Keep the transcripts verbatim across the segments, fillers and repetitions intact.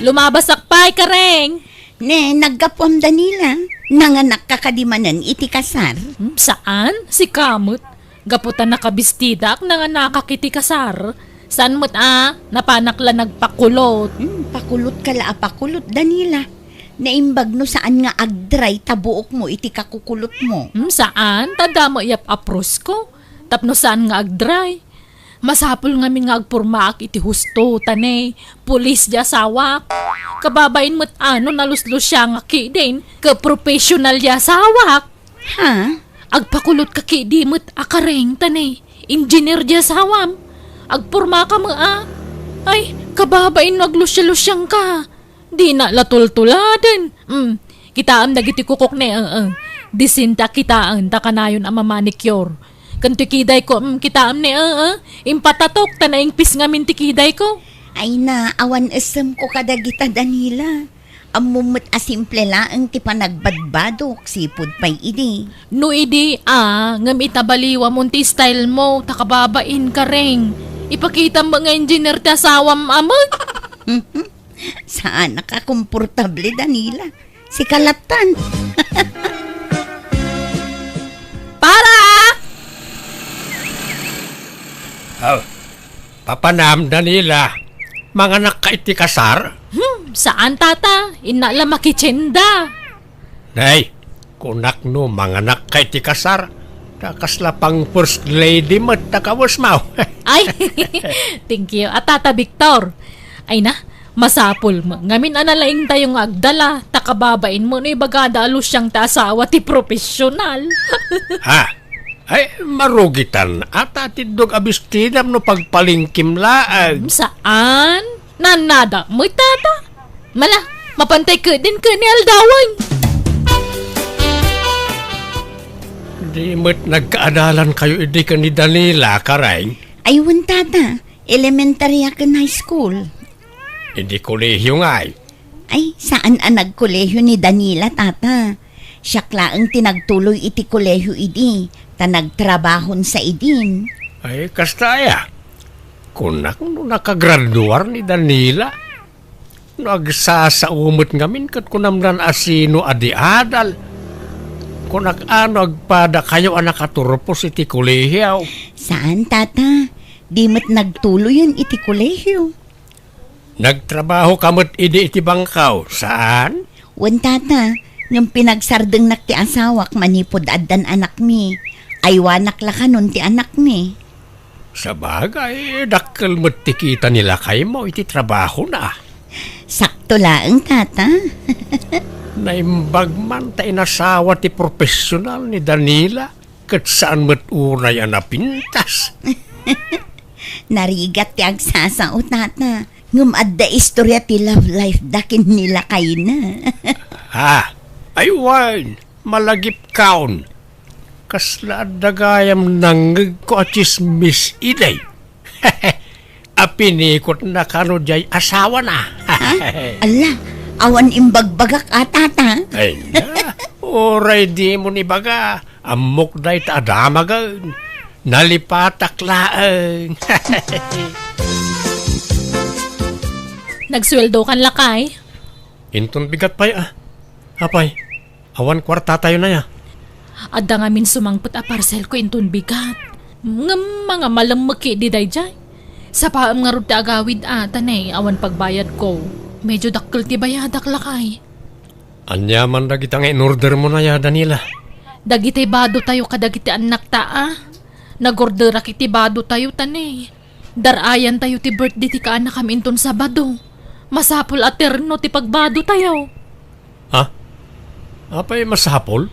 Lumabasak pay, Kareng! Ne, naggapuam, Danila. Nanganakka kadi manen iti kasar? Hmm, saan? Sika met. Gapu ta nakabistidaak, nanganakak iti kasar. Saan met a, napanak la nagpakulot. Hmm, pakulot ka la a pakulot, Danila. Naimbag no saan nga agdry ta buokmo iti kakukulotmo. Hmm, saan? Ta damo yap apros ko. Tapno saan nga agdry. Masapul ngamin nga agpormaak iti husto, ta ne, pulis di asawak. Kababain met a no naluslusiangak ketdin, ket professional di asawak. Ha? Agpakulot ka ketdi met a Kareng, ta ne, engineer di asawam. Agpormaka met a. Ay, kababain no aglusialusiangka. Dina la tultuladen. Mm. Kitaem dagiti kukok ne, eh, eh. Disente a kitaen ta kanayon a mamanicure. Ken ti kidayko, mm, kitaem ne, eh, eh. Impatatok ta naingpis ngamin ti kidayko. Ay na, awan esemko kadagita, Danila. Ammom met a simple laeng ti panagbadbadok, sipud pay idi. No idi, ah, ngem ita baliwamon ti style mo, ta kababain, Kareng. Ipakitam met nga engineer ti asawam, amet. Saanak a komportable, Danila. Sika lattan. Para! Oh, papanam, Danila. Manganakka iti kasar? Hmm, saan, tata? Inna la makitsenda. Nay, kunak no manganakka iti kasar, ta kasla pang first lady met ta kawesmo. Ay, thank you. A, Tata Victor. Ay na, masapul met ngamin a nalaingtayo nga agdala, ta kababain met no ibagada a lusiang ti asawa ti profesional. Ha? Ay, marugitan. Ata ti dog a bestidam no pagpalengkem laeng. Saan? Nannada met, tata. Mala, mapantay ketdin ken ni aldawen. Di met nagkaadalankayo idi ken ni Danila, Kareng? Ay, wen, tata. Elementary a ken high school. Idi kolehiyo ngay? Ay, saan a nagkolehiyo ni Danila, tata. Siak laeng ti nagtuloy iti kolehiyo idi, ta nagtrabahon sa idin. Ay, kasta aya? Kunak no nakagraduar ni Danila? No agsasao met ngamin ket kunamdan a sino a di adal. Kunak a no agpadakayo a nakaturpos iti kolehiyo. Saan, tata. Di met nagtuloyen iti kolehiyo. Nagtrabaho ka met idi iti bangkaw, saan? Wen, tata, ngem pinagsardengnak ti asawak manipud addan anakmi. Aywanak la kanon ti anakmi. Sabagay, dakkel met ti kita ni lakaymo iti trabahona. Sakto laeng, tata. Naimbag man ta inasawa ti profesional ni Danila, ket saan met unay a napintas. Narigat ti agsasao, tata. Ngem adda istorya ti love life da ken ni lakayna. Ha? Ay, wen, malagipkaon. Kasla adda gayam nangngegko a tsismis idi. A pinikotna kano diay asawana. Ha? Alla, awan imbagbagak a, tata. Ay na, uray dimo ibaga, ammok dayta a damagen. Nalipatak laeng. Nagsueldokan, lakay? Inton bigat pay, a. Apay, awan kuartatayon aya? Adda ngamin sumangpet a parcelko inton bigat. Ngem mangamalem met ketdi daydiay. Sapaem ngarud ti agawid a, ta ne, awan pagbayadko. Medyo dakkel ti bayadak, lakay. Ania man dagita nga in-ordermon aya, Danila? Dagiti badotayo kadagiti annakta a. Nag-orderak iti badotayo, ta ne, dar-ayantayo ti birthday ti kaanakam inton Sabado. Masapul a terno ti pagbadotayo. Ha? Apay masapul?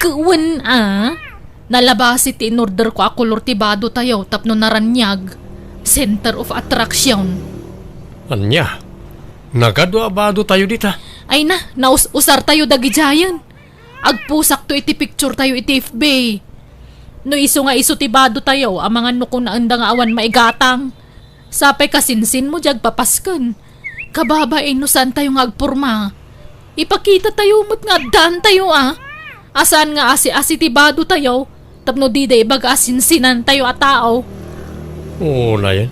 Wen a. Nalabasi ti in-orderko a kolor ti badotayo tapno naraniag. Center of attraction. Ania? Nagadu a badotayo dita? Ay na, naus-usartayo dagidiayen. Agposakto iti picturetayo iti F B. No isu nga isu ti badotayo, amangan no kunaenda nga awan maigatang. Sapay kasinsinmo diay agpapasken. Kababain no saantayo nga agporma. Ipakitatayo met nga addaantayo a. A saan nga asi-asi ti badotayo, tapno dida ibaga a sinsinantayo a tao. Unayen,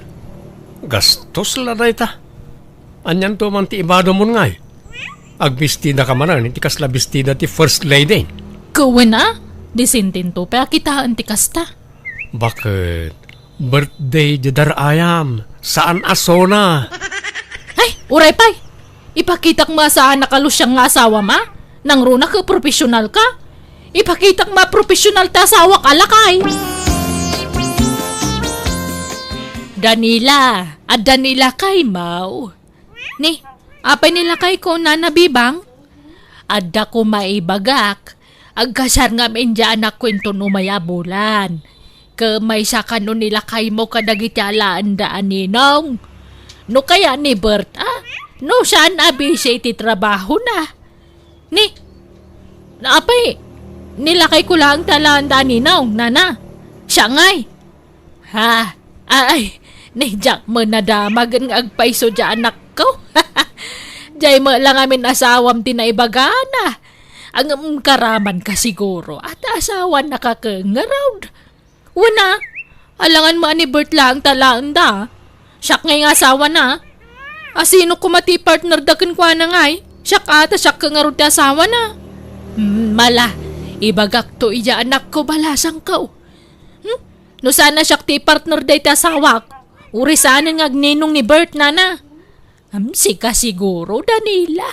gastos la dayta. Anianto man ti ibadom ngay? Agbestida ka manen iti kasla bestida ti first lady. Kawen a, disintinto pay a kitaen ti kasta. Baket, birthday di darayam, saan a sona. Ay, uray pay. Ipakitak mo a saan a kalusiang nga asawam a? Nangruna ket professional ka? Ipakitak mo a professional ti asawak a lakay. Danila, adda ni lakay mo. Ni, apay ni lakay ko, Nana Bibang? Adda ko maibagak. Agkasar ngamin di anakko inton umay a bulan. Ket maysa kano ni lakay mo kadagiti alaenda a ninong. No kaya ni Bert, a? No saan a busy iti trabaho na. Ni, apay, ni lakay ko laeng ti alaenda a ninong, Nana. Siak ngay. Ha? Ay, ni diak met nadamag nga agpayso di anakko. Diay met la ngamin asawam ti naibagana. Ngem karaman ka siguro a ti asawana ka ket ngarud. Wen a, alangan met a ni Bert laeng ti alaenda. Siak ngay nga asawana. A sino koma ti partnerda kenkuana ngay? Siak a, ta siak ket ngarud ti asawana. Hmm, mala, ibagakto idi anakko, balasangko. Hmm? No saan a siak ti ipartner dayta asawak, uray saanen nga agninong ni Bert, Nana. Am, sika siguro, Danila.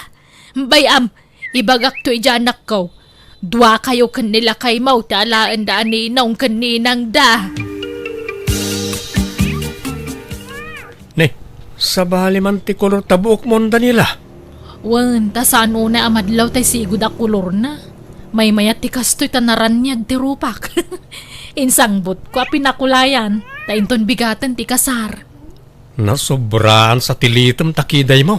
Bay-am, ibagakto idi anakko. Duakayo ken ni lakay mo ti alaenda a ninong ken ninangda. Ni, sabali man ti kolor ta buokmon, Danila. Wen, ta saan unay a madlaw tay sigud a kolorna. Maymayat ti kastoy ta naraniag ti rupak. Insangbotko a pinakulayan, ta inton bigaten ti kasar. Nasobraan sa ti litem ta kidaymo.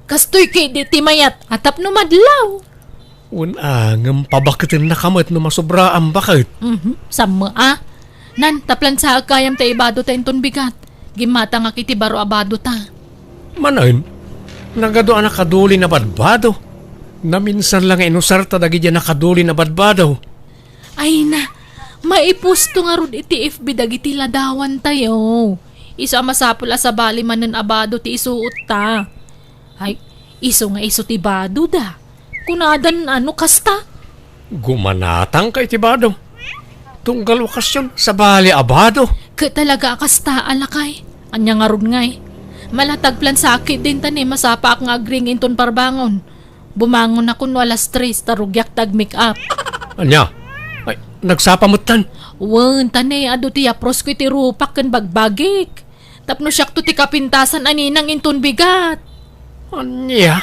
Kastoy ketdi ti mayat a tapno madlaw. Wen a, ngem pabaketennaka met no masobraan, baket. Mhm, sammo a. Nan, ta plansaek gayam ta ibado ta inton bigat. Gimmatangak iti baro a bado ta. Manen, nagadu a nakadulin a badbado. Naminsan la nga inusarta dagiti a nakadulin a badbado. Ay na, maipusto ngarud iti F B dagiti ladawantayo. Isu a masapul a sabali manen a bado ti isuotta. Ay, isu nga isu ti badoda. Kunadan a no kasta? Gumanatangka iti bado. Tunggal okasyon, sabali a bado. Ket talaga a kasta a lakay. Ania ngarud ngay? Mala ta agplansaak ketdin ta ni masapaak nga agring inton parbangon. Bumangonakon no alas tres ta rugiak ta agmake-up. Ania? Ay, nagsapa metten. Wen, ta ni, adu ti yaprosko iti rupak ken bagbagik. Tapno siakto ti kapintasan a ninang inton bigat. Ania?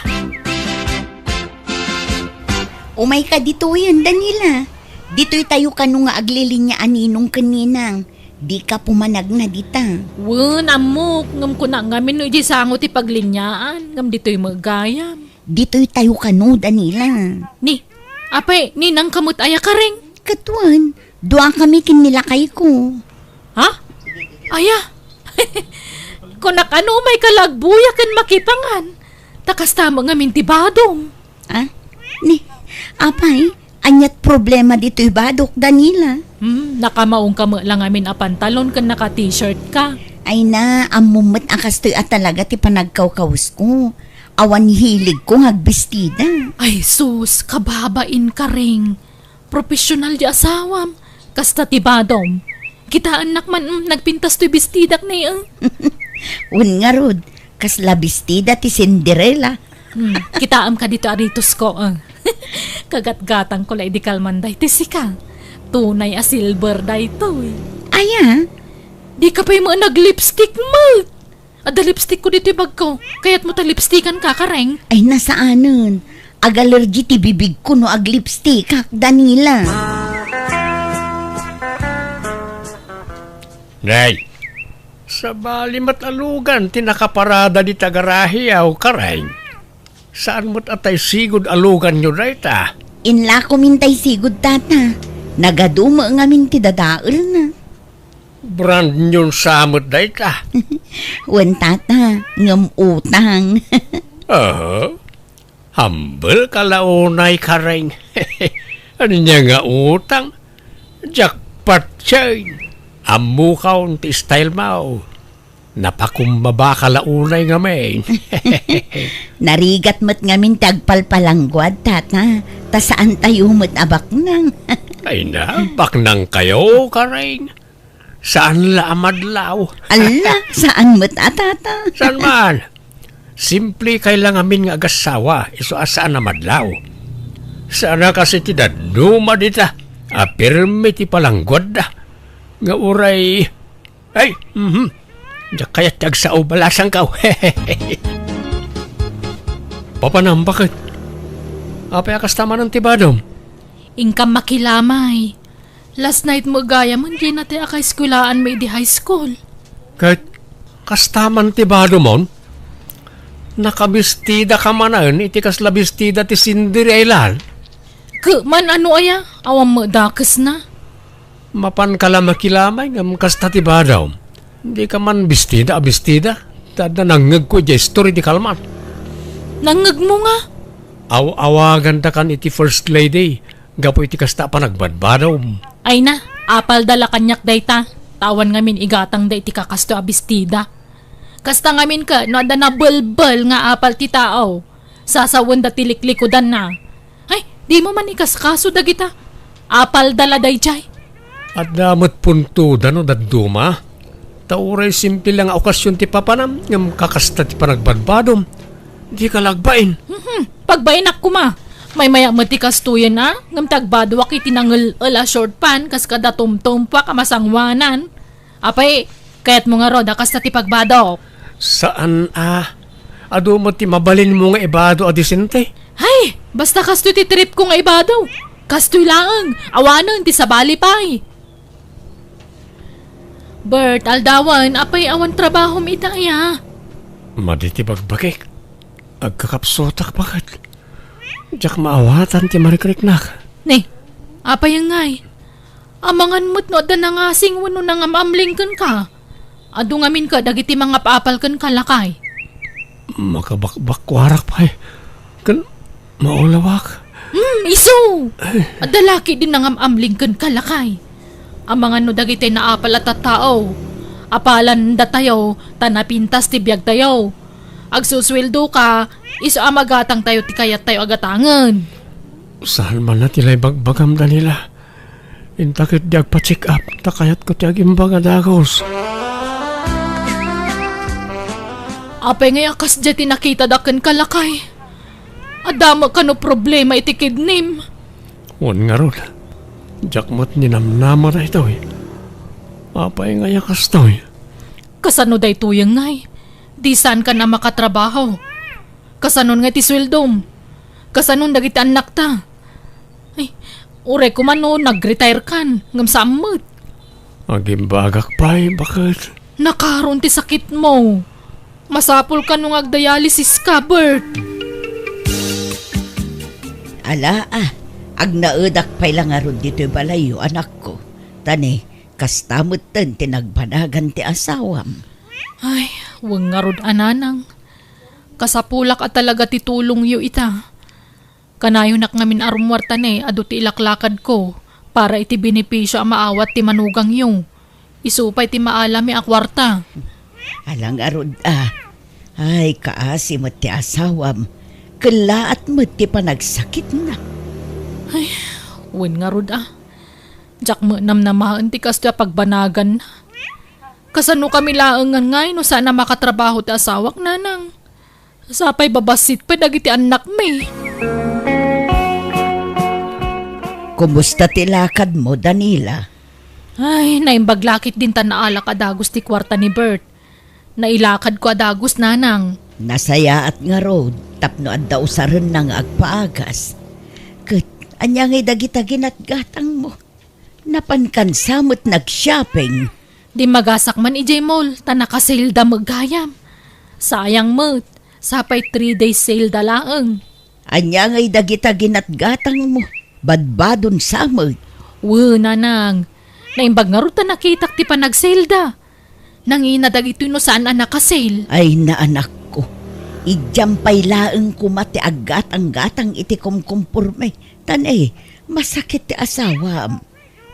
Umayka ditoyen, Danila. Ditoytayo kano nga aglilinia a ninong ken ninang. Dika pumanagna dita. Wen, ammok, ngem kunak ngamin no idiay sango ti pagliniaan, ngem ditoy met gayam. Ditoytayo kano, Danila. Ni, apay, ninangka met aya, Kareng? Ket wen, duakami ken ni lakayko. Ha? Aya? Kunak a no umayka la agbuya ken makipangan. Ta kasta met ngamin ti badom. Ah? Ni, apay, aniat problema ditoy badok, Danila? Hmm, nakamaongka met la ngamin a pantalon ken naka-t-shirt ka. Ay na, ammom met a kastoy a talaga ti panagkawkawsko. Awan hiligko nga agbestida. Ay sus, kababain, Kareng. Profesional di asawam. Kasta ti badom. Kitaennak man, mm, nagpintas toy bestidak ne, eh. Wen ngarud, kasla bestida ti Cinderella. Hmm, kitaem ka dito a ritos ko, eh. Kagatgatangko la idi kalman daytoy sika. Tunay a silver daytoy. Aya? Di ka pay mo nag-lipstick met. Adda lipstick ko ditoy bagko. Kayat mo ta lipstikan ka, Kareng? Ay, nasaanen. Agalergi ti bibig ko no aglipstickak, Danila. Nay, sabali met a lugan ti nakaparada dita garahiaw, Kareng. Saan met a tay sigud a luganyo dayta? Inlakom intay sigud, Tata. Nagadu met ngamin ti dadaelna. Brand new sa met dayta. Wen, Tata, ngem utang. Aha. Humble ka la unay, Kareng. Ania nga utang? Jackpot chain. Ammokon ti style mo. Napakumbabaka la unay ngamin. Narigat met ngamin ti agpalpalangguad, tata. Ta saantayo met a baknang. Ay na, baknangkayo, Karen. Saan la a madlaw. Alla, saan met a, tata? Saan man? Simple kay la ngamin nga agassawa, isu a saan a madlaw. Saan a kasi ti dadduma dita, a pirmi ti palangguadda. Nga uray, ay, mhm. Diak kayat ti agsao, balasangkaw. Papanam, bakit? Apay a kasta manen ti badom? Inkam makilamay. Last night met gayam, dina ti akaeskuelaan mi idi high school. Ket kasta man ti badom, on? Nakabistida ka manen iti kasla bistida ti Cinderella. Ket man ano aya? Awan met dakesna. Mapanka la makilamay ngem kasta ti badom. Dika man bistida a bistida. Ta adda nangngegko idiay story di kalman. Nangngegmo nga? Aw-awagandakan iti first lady gapu iti kasta a panagbadbadom. Ay na, apalda la kaniak dayta. Ta awan ngamin igatangda iti kakastoy a bistida. Kasta ngamin ket no adda nabelbel nga apal ti tao, sasawenda ti liklikudanna. Ay, dimo man ikaskaso dagita. Apalda la daydiay. Adda met puntoda no dadduma. Ta uray simple la nga okasion ti papanam, ngem kakasta ti panagbadbadom. Dika la agbain. Mhm, pagbaenak koma. Maymayak met ti kastoyen a, ngem ti agbadoak iti nangel-el a short pant kas kada tumtumpuak a masangoanan. Apay, kayatmo ngarud a kasta ti pagbadok? Saan a. Adu met ti mabalinmo nga ibado a disente. Hay, basta kastoy ti tripko nga ibado. Kastoy laeng, awanen ti sabali pay. Bert, aldawen, apay awan trabahom ita aya? Madi ti bagbagik. Agkakapsutak, baket. Diak maawatan ti marikriknak. Ne, apay ngay? Amangan met no adda nangasing wenno nangam-amling kenka. Adu ngamin ka dagiti mangap-apal kenka, lakay. Makabakbakkuarak pay. Ken maulawak. Hmm, isu! Adda la ketdin nangam-amling kenka, lakay. Amangan no dagiti naapal a tattao. Apalendatayo, ta napintas ti biagtayo. Agsusueldoka, isu a magatangtayo ti kayattayo a gatangen. Saan man la ti naibagbagam, Daniela? Inta ketdi agpa-check up, ta kayatko ti agimbaga dagus. Apay ngay a kasdiay ti nakitada kenka, lakay? Adda met kano problema iti kidnim? Wen ngarud, diak met ninamnama daytoy. Apay ngay a kastoy? Kasano daytoy ngay? Di saankan a makatrabaho. Kasanon nga ti sueldom? Kasanon dagiti annakta? Ay, uray koma no nag-retire kan, ngem saan met. Agimbagak pay, baket. Nakaron ti sakitmo. Masapul kano nga agdialysis ka, Bert. Ala, ah, agnaedak pay la ngarud ditoy balayyo, anakko. Ta ne, kasta metten ti nagbanagan ti asawam. Ay, wen ngarud a nanang. Kasapulak a talaga ti tulongyo ita. Kanayonak ngamin a rummuar ta ne, adu ti ilaklakadko para iti benepisio a maawat ti manugangyo. Isu pay ti maalami a kuarta. Ala ngarud a. Ay, kaasi met ti asawam. Kellaat met ti panagsakitna. Ay, wen ngarud a. Diak met namnamaen ti kastoy a pagbanaganna. Kasano kami laeng ngay no saan a makatrabaho ti asawak, nanang? Sapay babassit pay dagiti annakmi. Kumusta ti lakadmo, Daniela? Ay, naimbag la ketdin ta naalak a dagus ti kuarta ni Bert. Nailakadko a dagus, nanang. Nasayaat ngarud tapno adda usarenna nga agpaagas. Ket ania ngay dagita ginatgatangmo? Napankansa met nag-shopping. Dimmagasak man idiay mall, ta naka-sale da met gayam. Sayang met, sapay three days sale da laeng. Ania ngay dagita ginatgatangmo? Badbadon sa met. Wen, nanang. Naimbag ngarud ta nakitak ti panag-sale da. Nangina dagitoy no saan a naka-sale. Ay, naanakko. Idiam pay laeng koma ti aggatang-gatang iti kumkumporme. Ta ne, masakit ti asawam.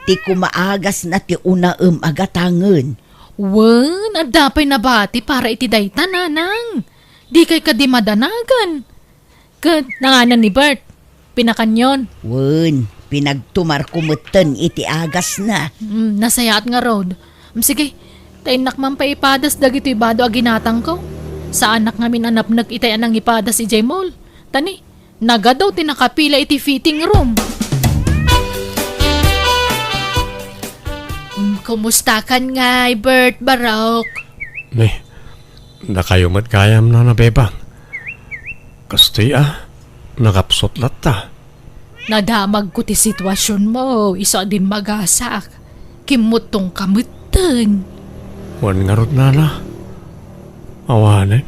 Ti kumaagasna ti unaem a gatangen. Wen, adda pay nabati para iti dayta, nanang. Dikay kadi madanagan. Ket nanganan ni Bert, pinakanyon. Wen, pinagtumarko metten iti agasna. Mm, nasayaat ngarud. Mm, sige, ta innak man pay ipadas dagitoy bado a ginatangko. Saanak ngamin a napnek itay a nangipadas idiay mall. Tani, nagadu ti nakapila iti fitting room. Mm, kumustakan ngay, Bert, Barok? Ni, dakayo met gayam, Nana Bebang. Kastoy a, nakapsut latta. Nadamagko ti situasionmo, isu a dimmagasak. Kimmuttongka metten. Wen ngarud, Nana. Awanen,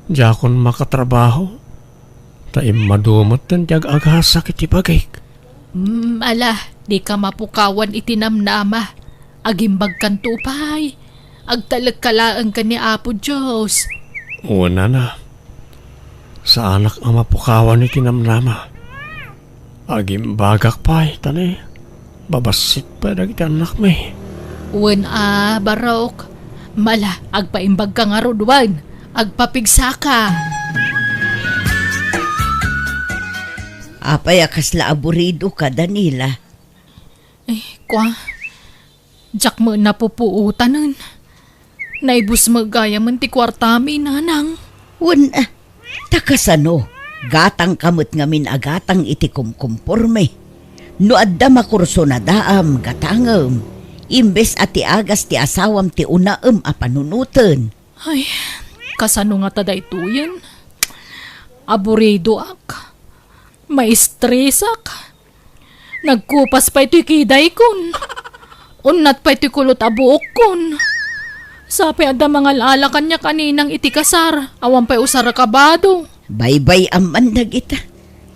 diakon makatrabaho. Ta immadu metten ti ag-agasak iti bagik. Mm, ala, dika mapukawan iti namnama. Agimbagkanto pay. Agtalekka laeng ken ni Apo Dios. Wen, Nana. Saanak a mapukawan iti namnama. Agimbagak pay, tani, babassit pay dagiti annakmi. Wen a, Barok. Mala, agpaimbagka ngarud, wen. Agpapigsaka. Apay a kasla aburidoka, Danila? Eh, kua, diak met napupuotanen. Naibus met gayamen ti kuartami, nanang. Wen, ah, ta kasano? Gatangka met ngamin a gatang iti kumkumporme. No adda makursunadaam, gatangem. Imbes a ti agas ti asawam ti unaem a panunoten. Ay, kasano ngata daytoyen? Aburidoak. Maistresak. Nagkupas pay toy kidaykon. Unnat pay toy kulot a buokkon. Sapay adda mangal-ala kaniak a ninang iti kasar, awan pay usarek a bado. Baybay-am man dagita.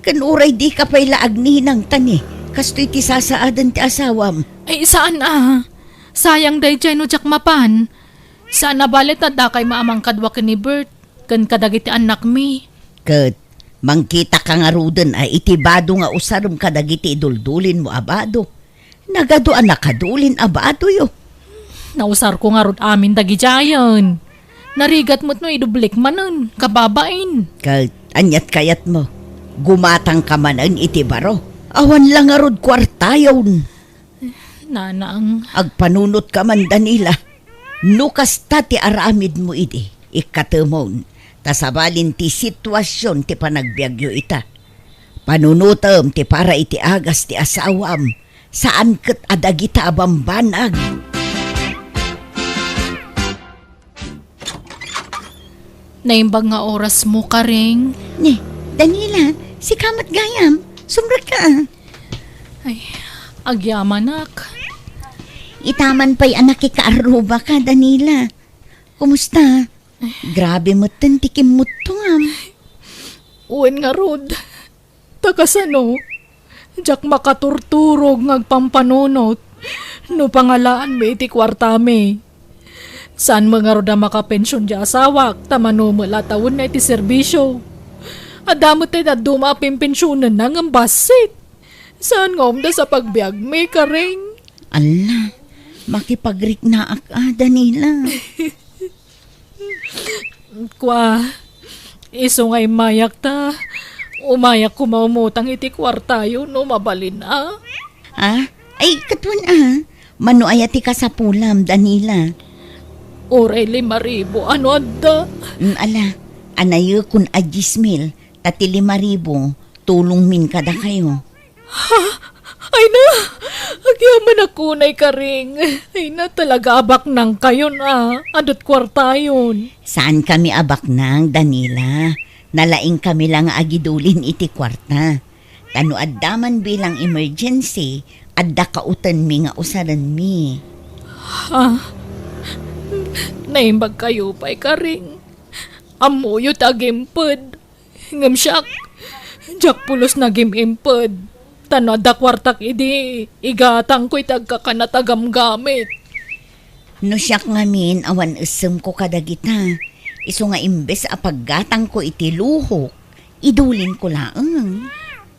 Ken uray dika pay la agninang, tani, kastoy ti sasaaden ti asawam. Ay, saan a. Sayang daydiay no diak mapan. Saan a bale ta dakay maamang kadua ken ni Bert, ken kadagiti annakmi. Ket mangkitaka ngaruden a iti bado nga usarem kadagiti iduldulinmo a bado. Nagadu a nakadulin a badoyo. Nausarko ngarud amin dagidiayen. Narigat met no idublik manen, kababain. Ket aniat kayatmo? Gumatangka manen iti baro. Awan la ngarud kuartayon. Nanang. Agpanunotka man, Danila. No kasta ti aramidmo idi, ikkatemon, ta sabalin ti situasion ti panagbiagyo ita. Panunotem ti para iti agas ti asawam, saan ket a dagita a bambanag. Naimbag nga orasmo, Karing. Ni, Danila, sika met gayam. Sumrekka. Ay, agyamanak. Itaman pay a nakikaarrubaka, Danila. Kumusta? Grabe metten ti kimmuttongam. Wen ngarud. Ta kasano? Diak makaturturog nga agpampanunot no pangalaanmi iti kuartami. Saan met ngarud a makapension ti asawak ta mano met la tawenna iti serbisio. Adda met ti dadduma a pimpensionenna ngem bassit. Saan nga umdas a pagbiagmi, Karing? Alla, makipagriknaak a, Danila. Kua, isu nga immayak ta, umayak koma umutang iti kuartayo no mabalin a. Ah? Ay, ket wen a. Mano aya ti kasapulam, Danila? Uray lima ribu, ano adda? Mm, ala, anayekon a dies mil, ta ti lima ribu, tulongmin kadakayo. Ha? Ay na! Agyamanak unay, Karing. Ay na, talaga a baknangkayon a. Adu't kuartayon. Saankami a baknang, Danila. Nalaingkami la nga agidulin iti kuarta. Ta no adda man bilang emergency, adda kautenmi nga usarenmi. Ha? Naimbagkayo pay, Karing. Ammoyo ti agimped. Ngem siak, diak pulos nagim-imped. Ta no adda kuartak idi, igatangko iti agkakanat a gamgamit. No siak ngamin, awan essemko kadagita. Isu nga imbes a paggatangko iti luhok, idulinko laeng.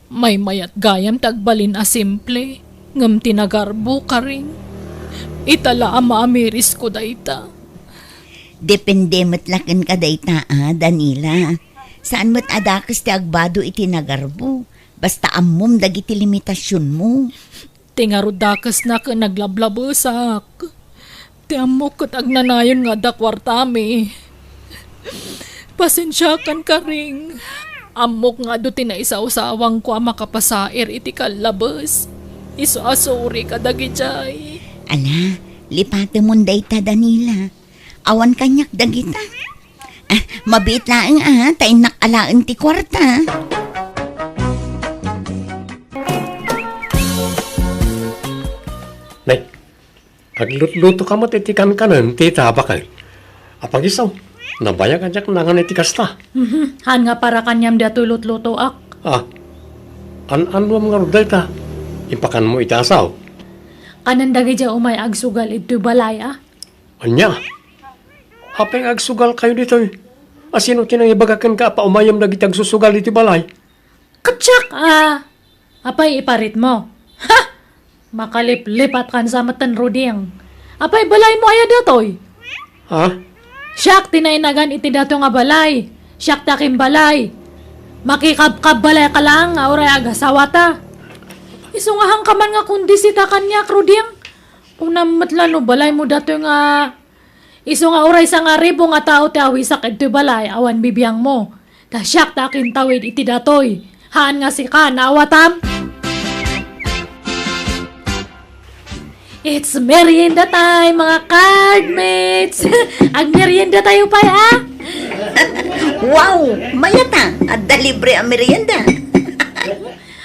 Maymayat gayam ti agbalin a simple, ngem ti nagarbo, Karing. Ita la a maamirisko dayta. Depende met la kenka dayta, a, Daniela. Saan met a dakes ti agbado iti nagarbo. Basta ammom dagiti limitasionmo. Ti ngarud dakesna ken naglablabesak. Ti ammok ket agnanayon nga adda kuartami. Pasensiakan, Karing. Ammok nga adu ti naisawsawangko a makapasair iti kallabes. Isu a suri kadagidiay. Ala, lipatemon dayta, Daniela. Awan kaniak dagita. Ah, mabiit laeng, a, ta innak alaen ti kuarta. Nay, aglutluto ka met iti kankanen ti tabak, eh. Apag isu, nabayag a diak nangan iti kasta. Mhm, haan nga para kaniam daytoy lutlutoak. Ah, an-anuam ngarud dayta? Impakanmo iti asaw? Kanen dagiti umay agsugal iti balay, a? Ania? Apay nga agsugalkayo ditoy? A, sino ti nangibaga kenka a paumayem dagiti agsusugal iti balay? Kadiak, a. Apay iparitmo? Ha! Makaliplipatkan sa metten, Ruding. Apay balaymo aya datoy? Ha? Siak ti nainagan iti dato nga balay. Siak ti akimbalay. Makikabkabbalayka laeng nga uray agasawata. Isu nga haan ka man nga kumbisita kaniak, Ruding. Kunam met la no balaymo datoy nga isu nga uray sangaribu nga tao ti awisak iti balay awan bibiangmo. Ta siak ti akintawid iti datoy. Haan nga sika naawatam. It's merienda time, mga cardmates! Agmerienda tayo pay, a? Wow! Mayat a, adda libre a merienda.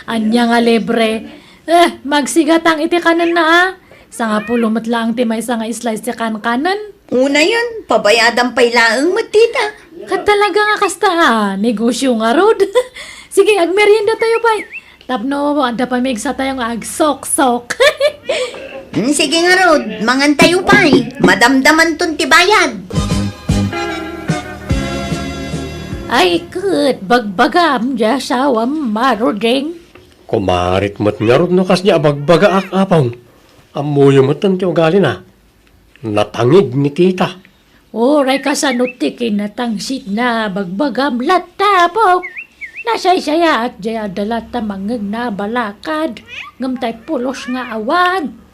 Ania nga libre? Eh, magsigatang iti kanenna, a? Sangapulo met laeng ti maysa nga slice ti kankanen. Unayen, pabayadan pay laeng met dita. Ket talaga nga kasta, a, negosyo ngarud. Sige, agmerienda tayo pay. Tapno adda pamigsatayo nga agsoksok. Hmm, sige ngarud, mangan tayo pay. Madamdamanton ti bayad. Ay, ket bagbagam, di asawam, Maruding. Kumarit met ngarud no kasdi a bagbagaak, Apong. Ammoyo metten ti ugalina. Natangig ni tita. Uray kasano ti kinatangsitna, bagbagam latta, Apong. Nasaysayaat diay adda latta mangngegna a balakad, ngem tay pulos nga awan.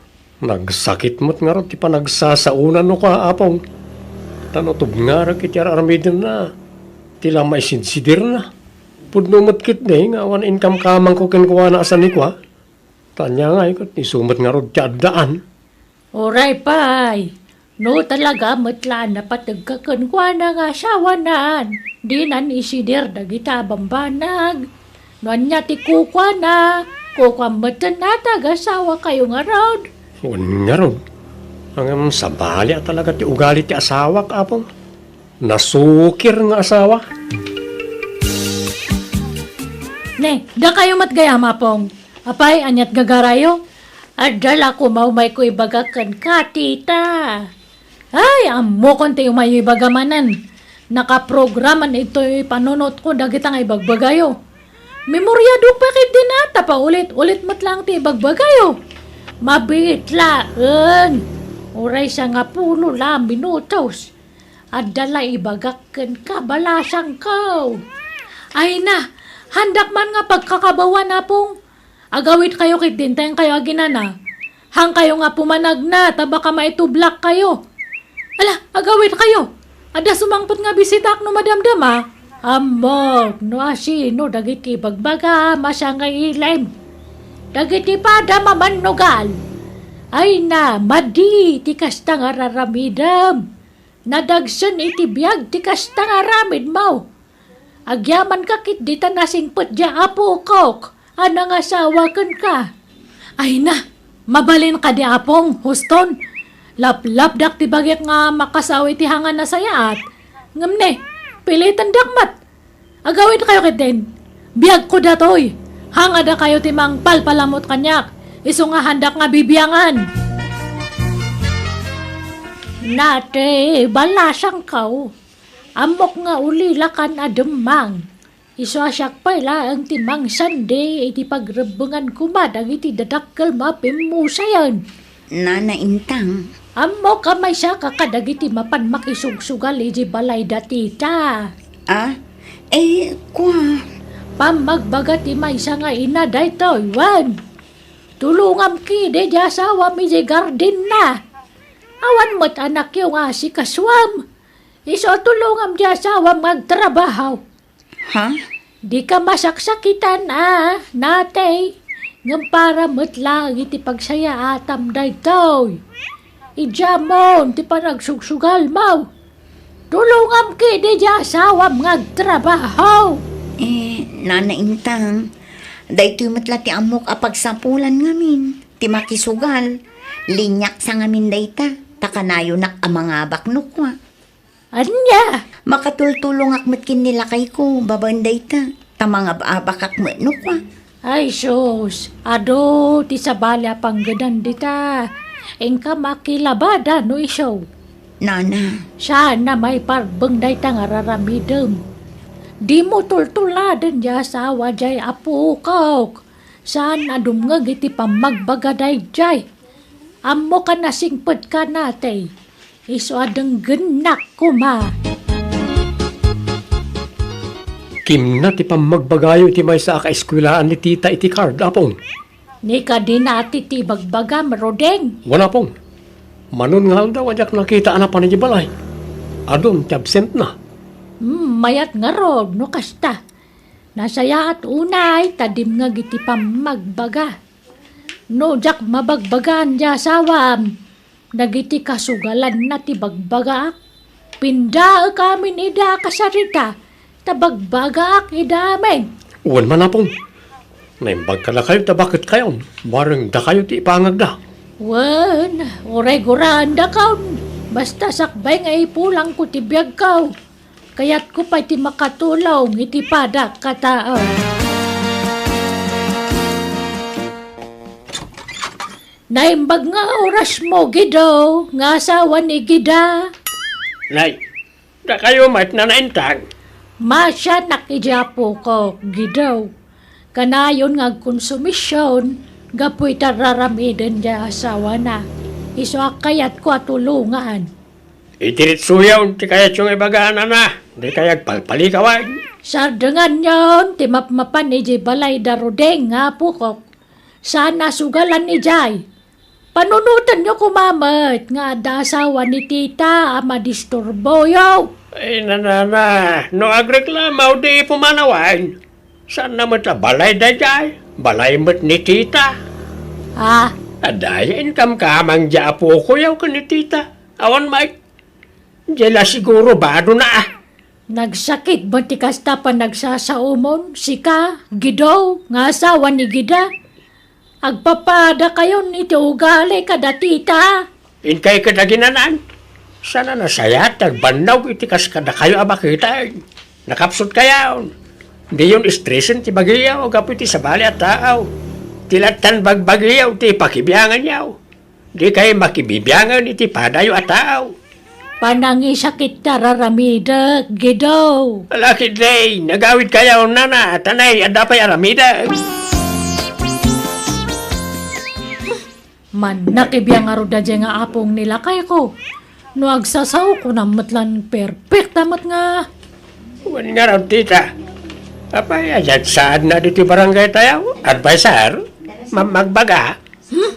Nagsakit met ngarud ti panagsasaonanko, Apong. Ta no tubngarek iti ar-aramidenna, ti la maisidsidirna. Pudno met ketdi nga awan inkamkamangko kenkuana a sanikua. Ta ania ngay ket isu met ngarud ti addaan. Uray pay, no talaga met la a napategka kenkuana nga asawanan, dinan isidir dagita a bambanag. No ania ti kukuana, kukuam metten a ti agasawakayo ngarud. Wen ngarud. Ngem sabali a talaga ti ugali ti asawak, Apong. Nasukir nga asawa. Ne, dakayo met gayam, Apong. Apay, aniat gagarayo? Adda la koma umayko ibaga kenka, tita. Ay, ammokon ti umayyo ibaga manen. Nakaprograman itoy panunotko dagita nga ibagbagayo. Memoriadok pay ketdin a, ta paulit-ulit met laeng ti ibagbagayo. Mabiit laeng. Uray sangapulo la minutos. Adda la ibagak kenka, balasangko. Ay na, haandak man nga pagkakabawan, Apong. Agawidkayo ketdin ta inkayo aginana. Haankayo nga pumanagna ta baka maitublakkayo. Ala, agawidkayo. Adda sumangpet nga bisitaak no madamdama. Ammok no asino dagiti ibagbagam a sangailim. Dagiti padam a mannugal. Ay na, madi ti kasta nga ar-aramidem. Nadagsen iti biag ti kasta nga aramidmo. Agyamanka ketdi ta nasingpet diay apokok a nangasawa kenka. Ay na, mabalin kadi, Apong, huston. Laplapdak ti bagik nga makasaw iti hangan a sayaat. Ngem ne, pilitendak met. Agawidkayo ketdin. Biagko datoy. Haan a dakayo ti mangpalpalamut kaniak. Isu nga haandak nga bibiangan. Nate, balasangko. Ammok nga ulilakan a demmang. Isu a siak pay laeng ti mangsandi iti pagrebbengan koma dagiti dadakkel a pimmusayen. Nana Intang. Ammok a maysaka kadagiti mapan makisugsugal iti balay da tita. Ah? Eh, kua. Pammagbaga ti maysa nga ina daytoy, wen. Tulongam kidi ti asawam iti gardenna. Awan met anakyo nga asikasuam. Isu a tulongam ti asawam nga agtrabaho. Ha? Dika masaksakitan a, natay. Ngem para met laeng iti pagsayaatam daytoy. Idiamon ti panagsugsugalmo. Tulongam kidi ti asawam nga agtrabaho. Eh, Nana Intang, daytoy met la ti ammok a pagsapulan ngamin ti makisugal. Liniaksa ngamin dayta, ta kanayonak a mangabak no kua. Ania? Makatultulongak met ken ni lakayko babaen dayta, ta mangab-abakak met no kua. Ay sus, adu ti sabali a panggedan dita. Inka makilabada no isu. Nana. Saan a maiparbeng dayta nga raramidem. Dimo tultuladen ti asawa diay apokok. Saan a dumngeg iti pammagbaga daydiay. Ammok a nasingpetka natay. Isu a denggennak koma. Kimna ti pammagbagayo iti maysa a kaeskuelaan ni tita iti card, Apong. Ni kadina a ti ti bagbagam, Rodeng? Wen, Apong. Manon nga aldaw a diak nakita a napan iti balay. Adun ti absentna. Hmm, mayat ngarud no kasta. Nasayaat unay ta dimngeg iti pammagbaga. No diak mabagbagaan ti asawam, dagiti kasugalanna ti bagbagaak. Pindaek amin ida a kasarita, ta bagbagaak ida amin. Wen man, Apong. Naimbag kadakayo ta baketkayon, bareng dakayo ti ipangagda. Wen, uray guraendakon, basta sakbay nga ipulangko ti biagko. Kayatko pay ti makatulong iti padak a tao. Naimbag nga orasmo, Gido, nga asawa ni Gida. Nay, dakayo met, Nana Intang. Masianak iti apokok, Gido. Kanayon nga agkonsumision gapu iti raramiden ti asawana. Isu a kayatko a tulongan. Idiretsoyon ti kayatyo nga ibaga, Nana. Dikay agpalpalikawan. Sardenganyon ti mapmapan iti balay da Rodeng nga apokok. Saan a sugalan idiay. Panunotenyo koma met nga adda asawa ni tita a madisturboyo. Ay, Nana, no agreklamo, di pumanawan. Saan na met a balay daydiay? Balay met ni tita. Ah? Adda aya inkamkamang diay apokoyo ken ni tita. Awan met. Diay la siguro badona, ah. Nagsakit met ti kasta panagsasaomon, sika, Gido, nga asawa ni Gida. Agpapadakayon iti ugali kada tita. Inkay ket aginana. Saan a nasayaat ti agbannog iti kas kadakayo a baketen. Nakapsutkayon. Diyon estresen ti bagiyo gapu iti sabali a tao. Ti lattan bagbagiyo ti ipakibianganyo. Dikay makibibiangen iti padayo a tao. Panangisakit ti ar-aramidek, Gido. Ala ketdi, nagawidkayo, Nana, ta nay, adda pay aramidek. Mannakibiang ngarud daydiay nga apong ni lakayko. No agsasao, kunam met lan perfect a met nga. Wen ngarud, tita. Apay, adda saadna ditoy barangay tayo? Adviser? Mamagbaga? Hmm?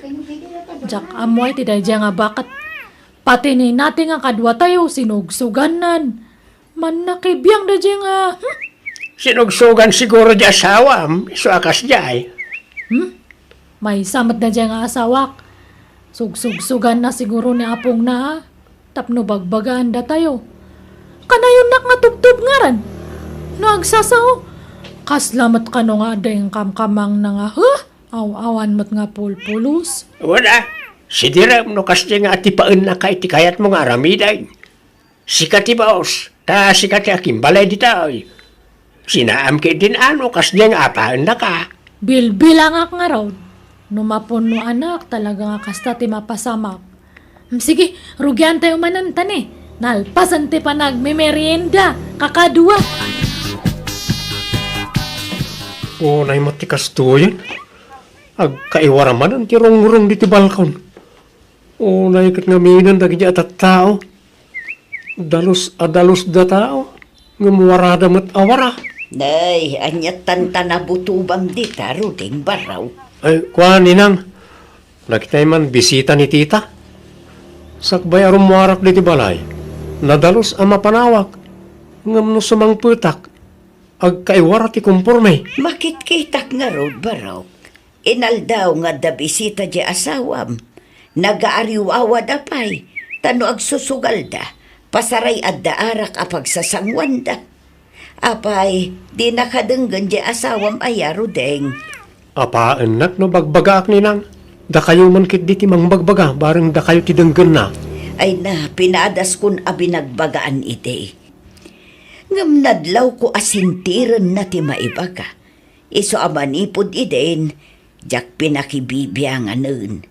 Diak ammo ay ti daydiay nga baket. Pati ni nati nga kadua tayo, sinugsugannan. Mannakibiang daydiay nga, hmm? Sinugsugan siguro di asawam, isu a kasdiay. Hmm? Maysa met daydiay nga asawak. Sugsugsuganna siguro ni apongna, a, tapno bagbagaan datayo. Kanayonnak nga tubtob ngaran. No agsasao, kasla met kano nga adda inkamkamangna nga, huh? Aw-awan met nga pulpulos. Wen a, sidirem no kasdi nga atipaennaka iti kayatmo nga aramiden. Sika ti baos, ta sika ti akimbalay ditoy. Sinaam ketdin a no kasdi nga apaennaka. Bilbilangak ngarud. No mapunoanak, talaga nga kasta ti mapasamak. Hmm, sige, rugiantayo manen, ta ni, nalpasen ti panagmemerienda, kakadua. Unay met ti kastoyen. Agkaiwara manen ti rungrung diti balkon. Unay ket ngaminen dagiti a tattao. Dalus a dalusda tao, ngem warada met a wara. Nay, aniat tanta nabutobam dita, Ruding, Barok? Ay, kuan, Ninang. Dagitay man bisita ni Tita. Sakbay a rummuarak diti balay, nadalus a mapanawak. Ngem no sumangpetak, agkaiwara ti komporme. Makitkitak ngarud, Barok. Inaldaw nga adda bisita diay asawam. Nagaariwawada pay, ta no agsusugalda, pasaray adda arak a pagsasanguanda. Apay, dinaka denggen diay asawam aya, Ruding? Apaennak no bagbagaak, Ninang. Dakayo man ketdi ti mangbagbaga, bareng dakayo ti denggenna. Ay na, pinadaskon a binagbagaan idi. Ngem nadlawko a sentirenna ti maibaga. Isu a manipud idin, diak pinakibibianganen.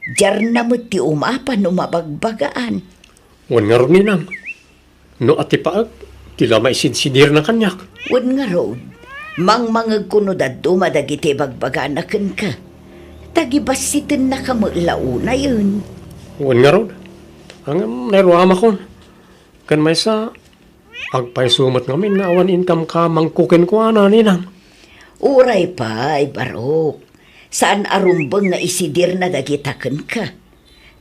Diarna met ti umapa no mabagbagaan. Wen ngarud, Ninang, no atipaek, ti la maisidsidirna kaniak. Wen ngarud, mangmangegko no dadduma dagiti bagbagana kenka. Ta gibassitennaka met la unayen. Wen ngarud, ngem nairuamakon. Ken maysa, agpayso met ngamin nga awan inkamkamangko kenkuana, Ninang. Uray pay, Barok. Saan a rumbeng nga isidirna dagita kenka.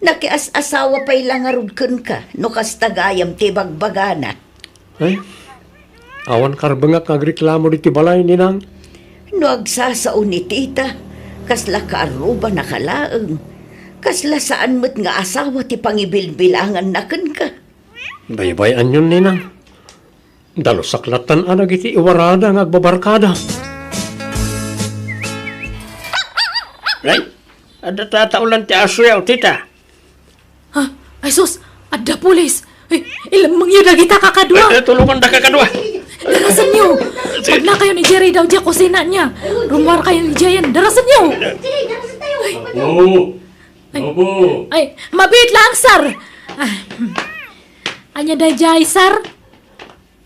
Nakias-asawa pay la ngarud kenka no kasta gayam ti bagbagana. Ay, awan karbengak nga agreklamo diti balay, Ninang. No agsasao ni Tita, kasla kaarubanaka laeng. Kasla saan met nga asawa ti pangibilbilanganna kenka. Baybay-anyon, Ninang. Dalusak lattan a dagiti iwarada nga agbabarkada. Ay, adda tataolan ti asoyo, Tita. Ha? Ay sus, adda pulis. Ay, ilemmengyo dagita kakadua. Eh, eh, tulongandaka kadua. Darasenyo. Sige. Magnakayon idiay ridaw diay kusina ania. Rummuarkayon idiayen. Darasenyo. Ay. Opo. Ay. Opo. Ay, mabiit laeng, sir. Ah, hmm. Ania daydiay, sir?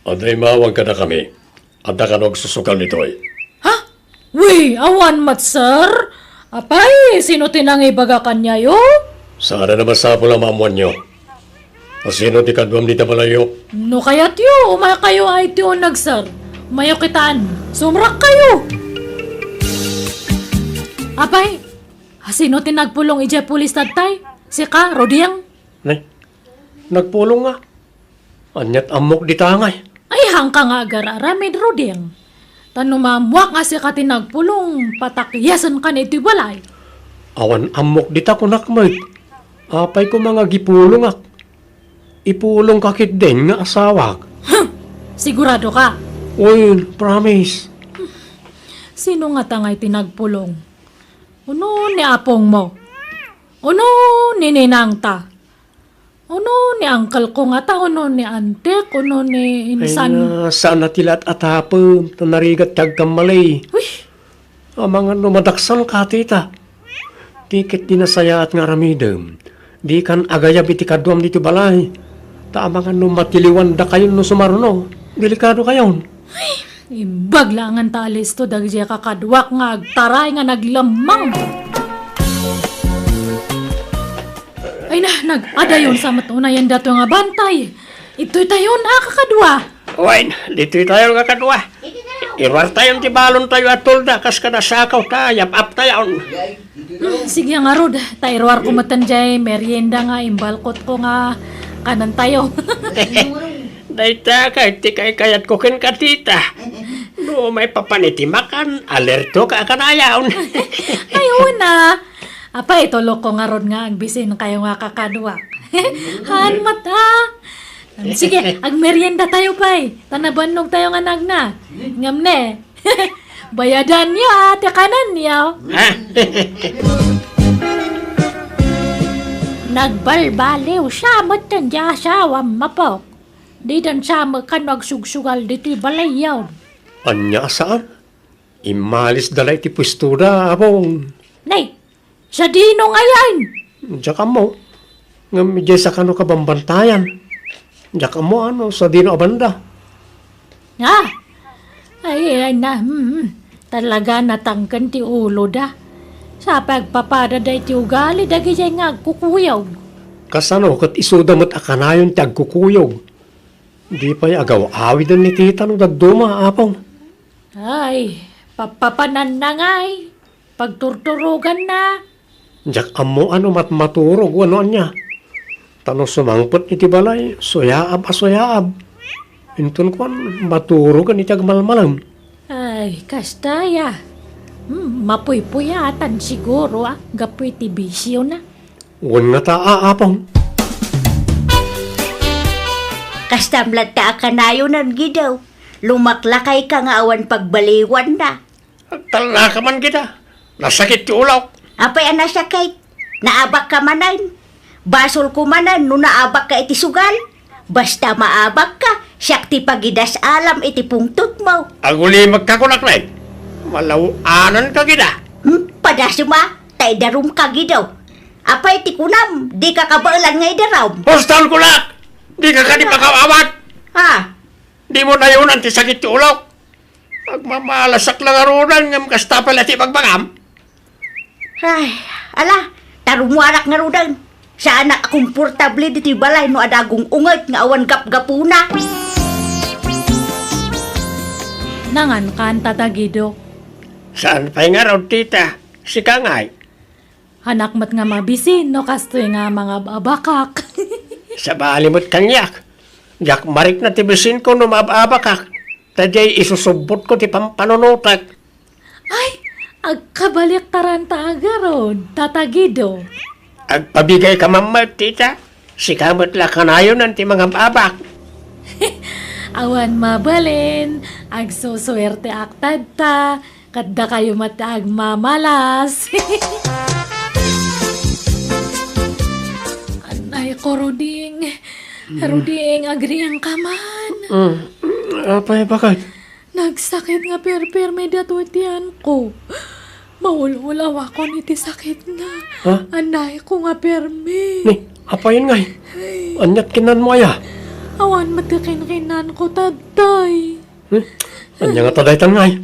Adda immawag kadakami. Adda kano agsusugal ditoy? Ha? Wi, awan met, sir. Apay, sino ti nangibaga kaniayo? Saan a masapul a maammoanyo. Asino ti kaduam dita balayyo? No kayatyo, umaykayo a iti uneg, sir. Umayyo kitan. Sumrekkayo. Apay, asino ti nagpulong idiay pulis tattay? Sika, Ruding? Nay, nagpulong nga. Aniat ammok dita ngay? Ay, haanka nga agar-aramid, Ruding. Ta no maammoak nga sika ti nagpulong, patakyasenkan iti balay. Awan ammok dita kunak met. Apay koma nga agipulongak? Ipulongka ketdin nga asawak. Huh! Siguradoka? Wen, promise. Sino ngata ngay ti nagpulong? Uno ni apongmo? Uno ni ninangta? Uno ni uncle ko ngata, uno ni antek, uno ni insan. Ay, nga, saan a ti laat a tapem, ta narigat ti agkamali. Uy! Amangan no madaksan ka, tita. Ti ket di nasayaat nga aramidem, dikan agayab iti kaduam ditoy balay. Ta amangan no matiliwan dakayon no sumaruno, delikado kayon. Ay, imbag laengen ta alisto dagiti kakaduak nga agtaray nga naglemmang. Ay na, nag-adayon sa met unayen dato nga bantay. Itoy tayon a kakadua. Wen, ditoy tayon a kakadua. Iruar tayon ti balon tayo a tolda, kas kada sakaw ta, yap-ap tayon. Hmm, sige ngarud, ta iruar ko metten jay merienda nga imbalkot ko nga kanen tayo. Dayta kay ti kaykayat ko ken katita. No maipapan iti makan, alerto ka a kanayon. Ay, una. Apay, itulok ko ngarud nga agbisin kayo nga kakadua. Haan met, ha? Sige, agmerienda tayo pay. Ta nabannog tayo nga nagna. Ngem ne, bayadanyo, a, ti kanenyo. Ha? Nagbalbaliw sa met ti asawam, Apok. Didan sa met kano agsugsugal ditoy balayyo. Ania a saan? Immalisda la iti puestoda, Apong. Nay, sadino ngayen? Diak ammo. Ngem idiay sakano kabambantayan. Diak ammo no sadino a banda. Ah! Ay, ay na, hmm, hmm. Talaga natangken ti uloda. Sa pagpapadada iti ugali dagiti nga agkukuyog. Kasano ket isuda met a kanayon ti agkukuyog? Di pay agaw-awiden ni tita no dadduma, Apong. Ay, papapananna ngay. Pagturturoganna. Diak ammo a no matmaturog wenno ania. Ta no sumangpet iti balay, suyaab a suyaab. Inton kuan, maturogen iti agmalmalem. Ay, kasta ya. Hmm, mapuypuyatan siguro, ah, gapu iti bisiona. Wen ngata, Apong. Kastam latta a kanayonan, Gido. Lumaklakayka nga awan pagbaliwanna. Agtallaka man kita. Nasakit ti ulok. Apay a nasakit? Naabakka manen. Basolko manen no naabakka iti sugal. Basta maabakka, siak ti pagidas-alam iti pungtotmo. Agulimekka kunak, Nay. Malaw-ananka, Gida. Hmm, padasem a, ta idarumka, Gido. Apay ti kunam, dika kabaelan nga idarum? Huston, kunak! Dika kadi makaawat! Ah. Dimo nayonan ti sakit ti ulok. Agmamalasak la ngaruden ngem kasta pay la ti ibagbagam. Ay, ala, tarumuarak ngaruden. Saanak a komportable ditoy balay no adda agung-unget nga awan gapgapuna. Nangankan, Tata Gido. Saan pay ngarud, tita? Sika ngay. Anak met nga mabisin no kastoy nga mangab-abakak. Sabali met kaniak. Diak marikna ti bisinko no maab-abakak. Ta diay isusubbotko ti pampanunotek. Ay, agkabaliktadanta a ngarud, Tata Gido. Agpabigayka man met, tita. Sika met la kanayonan ti mangab-abak. Awan mabalin, agsusuerteak tatta, ket dakayo met ti agmamalas. Anay ko, Ruding. Mm. Ruding, agriangka man. Mm. Apay, bakit? Nagsakit nga perpermi datoy tiyanko. Maul-ulawakon iti sakitna. Ha? Anay ko nga permi. Ni, apayen ngay? Ay. Aniat kinanmo aya? Awan met ti kinkinanko, Tatay. Hmm? Ania ngata daytan ngay?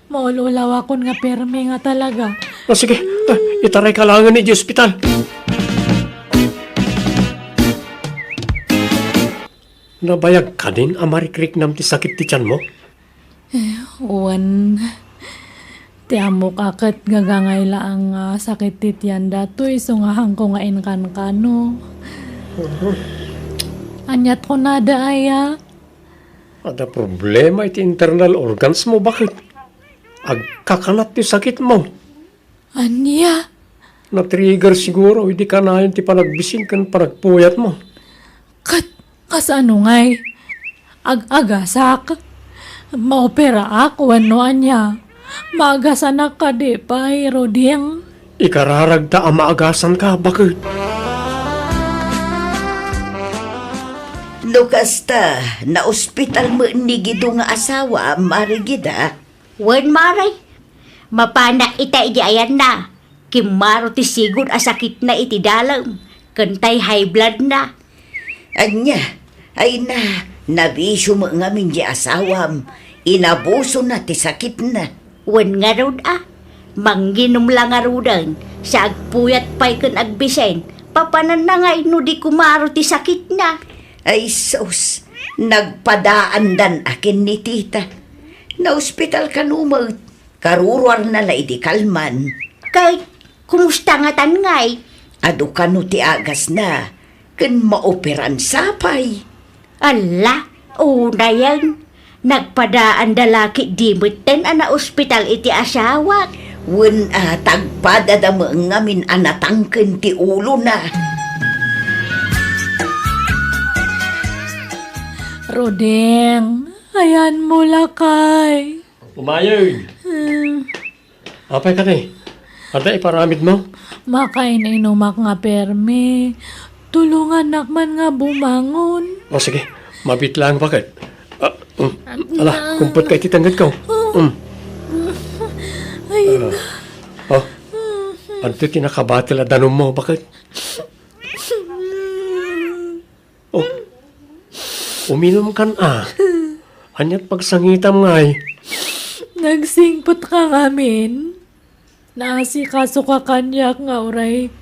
Maul-ulawakon nga permi nga talaga. Ah, sige. Ah, itarayka laengen iti ospital. Nabayag kadin a marikriknam ti sakit ti tianmo? Eh, wen, ti ammok a ket gagangay laeng nga sakit ti tian datoy, isu nga haanko nga inkankano. Mhm. Aniat kunada aya? Adda problema iti internal organs mo, baket? Agkakanat ti sakit mo. Ania? Na-trigger siguro idi kanayon ti panagbisin ken panagpuyat mo. Ket kasano ngay? Ag-agasak? Maoperaak wenno ania? Maagasanak kadi pay, Ruding? Ikararagta a maagasanka, baket? No kasta, naospital met ni Gido nga asawa, Mari Gida? Wen, Mari. Mapanak ita idi ayanna. Kimmaro ti sigud a sakitna iti dalem, ken tay high bloodna. Ania? Ay na, nabisio met ngamin ti asawam. Inabusona ti sakitna. Wen ngarud a, manginom la ngaruden, sa agpuyat pay ken agbisin, papananna ngay no di kumaro ti sakitna. Ay sus, nagpadaandan a ken ni tita. Naospital kano met. Karuruarna la idi kalman. Ket kumusta ngatan ngay? Adu kano ti agasna, ken maoperan sapay. Alla, unayen. Nagpadaanda la ketdi metten a naospital iti asawak. Wen a, tagpadada met ngamin a natangken ti ulona. Ruding, ayanmo lakay. Umayeg. Hmm. Apay kadi? Adda iparamidmo? Makain-inumak nga permi. Tulungannak man nga bumangon. O, sige. Mabiit lang, baket? Ah, mm. Ala, kumpot ka iti tengngedko. Mm. Ay, ah. O, adda ti nakabatel a danummo, baket? O, uminumkan a. Aniat pagsangitam ngay? Nagsingpetka ngamin. Naasikasoka kaniak nga uray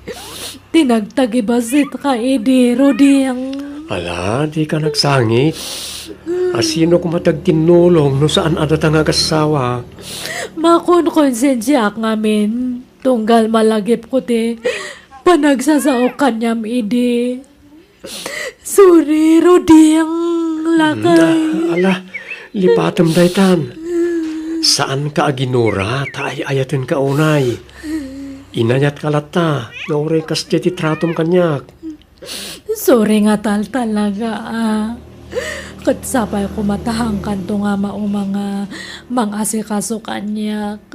ti nagtagibasitka idi, Ruding. Ala, dika nagsangit. Asino koma ti agtinnulong no saan a data nga agassawa? Makonkonsensiaak ngamin, tunggal malagipko ti panagsasaok kaniam idi. Sorry, Ruding, lakay. Mm, ala, lipatem daytan. Saanka a ginura ta ay-ayatenka unay. Inayatka latta nga uray kasdiay ti tratom kaniak. Sorry nga taltalaga, a. Ket sapay koma ta haankanto nga mauma nga mang-asikaso kaniak.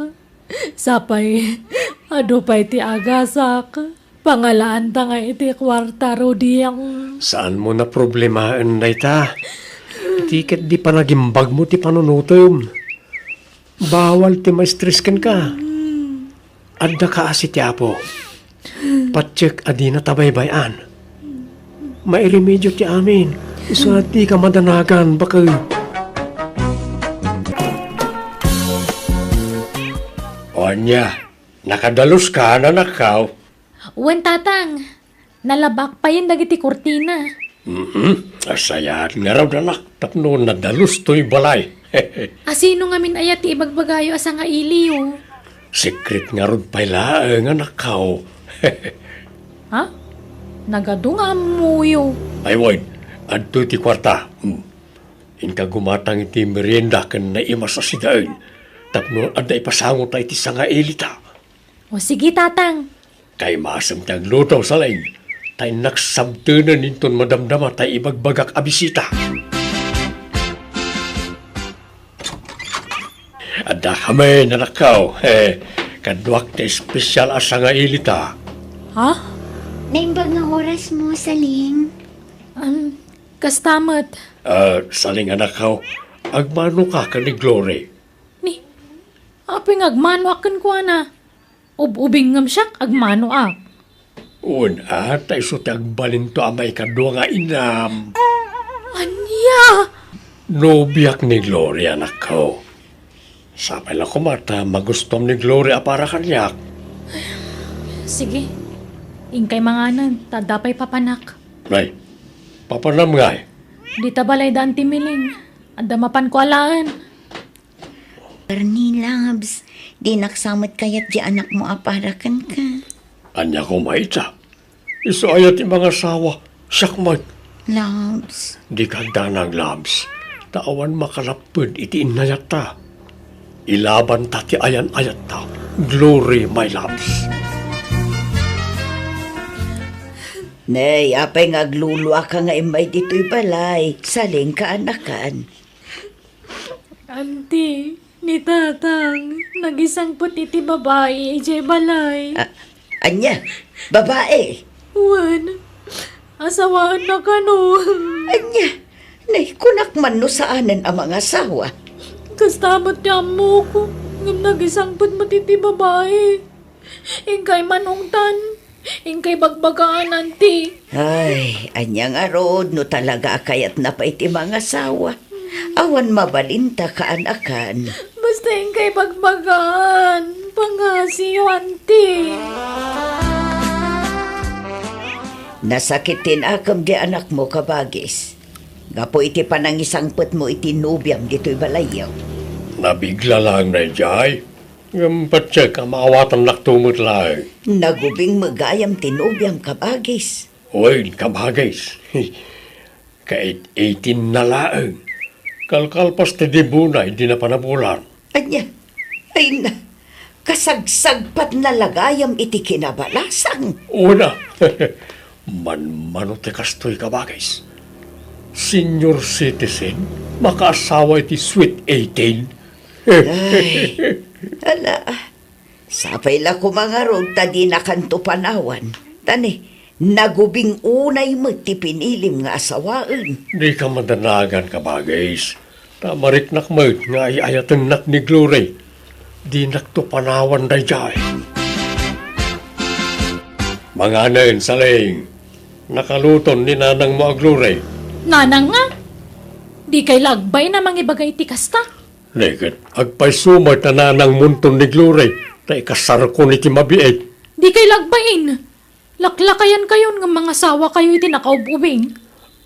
Sapay, adu pay ti agasak. Pangalaanta nga iti kuarta, Ruding. Saanmo a problemaen dayta? Ti ket di panagimbagmo ti panunotem. Bawal ti maistres kenka. Adda kaasi ti Apo. Patiek a dina tabaybay-an. Mairemedio ti amin. Isu a dika madanagan, bakay. O ania, nakadaluska, anakko? Wen, Tatang. Nalabak payen dagiti kurtina. Mhm. Asayat ngarud, anak, tapno nadalus toy balay. Asino ngamin aya ti ibagbagayo a sangailiyo? Secret ngarud pay laeng, anakko. Ha? Nagadu nga ammoyo. Ay, wen, adtoy ti kuarta. Hmm. Inka gumatang iti merienda ken naimas a sidaen tapno adda ipasangota iti sangailita. O, sige, Tatang. Kaimasem ti agluto, Saleng. Ta innak sabtenen inton madamdama tay ibagbagak a bisita. Adda kami, anakko. Eh, kaduak ti espesial a sangailita. Ha? Naimbag nga orasmo, Saleng. Um, kasta met. Ah, Saleng, anakko, agmanoka ken ni Glory. Ni, apay nga agmanoak kenkuana? Ub-ubing ngem siak, agmanoak. Wen, a, ta isu ti agbalinto a maikadua nga inam. Ania? Nobiak ni Gloria, anakko. Sapay la koma ta magustuam ni Gloria a para kaniak. Sige. Inkay manganen, ta adda pay papanak. Nay, papanam ngay? Dita balayda Auntie Miling. Adda mapanko alaen. Bernie, loves, dinak sa met kayat ti anakmo a para kenka. Ania koma ita? Isu aya ti mangasawa, siak met. Loves. Dika agdanag, loves. Ta awan makalapped iti inayatta. Ilabanta ti ayan-ayatta. Glory, my loves. Nay, apay nga agluluaka nga immay ditoy balay? Salengka, anakan. Auntie, ni Tatang, nagisangpet iti babai idiay balay. A-, ania? Babai? Wen, asawaenna kano. Ania? Nay, kunak man no saanen a mangasawa. Kasta met ti ammok, ngem nagisangpet met iti babai. Inkay manungtan, inkay bagbagaan, Auntie. Ay, ania ngarud no talaga a kayatna pay ti mangasawa? Awan mabalinta, kaanakan. Basta inkay bagbagaan, pangasiyo, Auntie. Nasakit ti nakem ti anakmo, kabagis. Gapu iti panangisangpetmo iti nobiam ditoy balayyo. Nabigla laeng daydiay. Ngem patiek a maawatannakto met laeng. Nagubing met gayam ti nobiam, kabagis. Wen, kabagis. Kait eighteen na laeng. Kalkalpas ti debuna idi napanabulan. Ania? Ay na, kasagsagpatna la gayam iti kinabalasang. Una, manmano ti kastoy, kabagis. Senior citizen, makaasawa iti sweet eighteen. Ay, ala, sapay la koma ngarud ta dinakanto panawan. Ta ni, nagubing unay met ti pinilim nga asawaen. Dika madanagan, kabagis. Ta mariknak met nga ay-ayatennak ni Glory. Dinakto panawan daydiay. Manganen, Saleng. Nakaluton ni nanangmo a Glory. Nanang nga? Dikay la agbain a mangibaga iti kasta? Neket, agpayso met a nanangmonton ni Glory. ta ikasarkon iti mabiit. Dikay la agbain. Laklakayankayon nga mangasawakayo iti nakaub-ubing.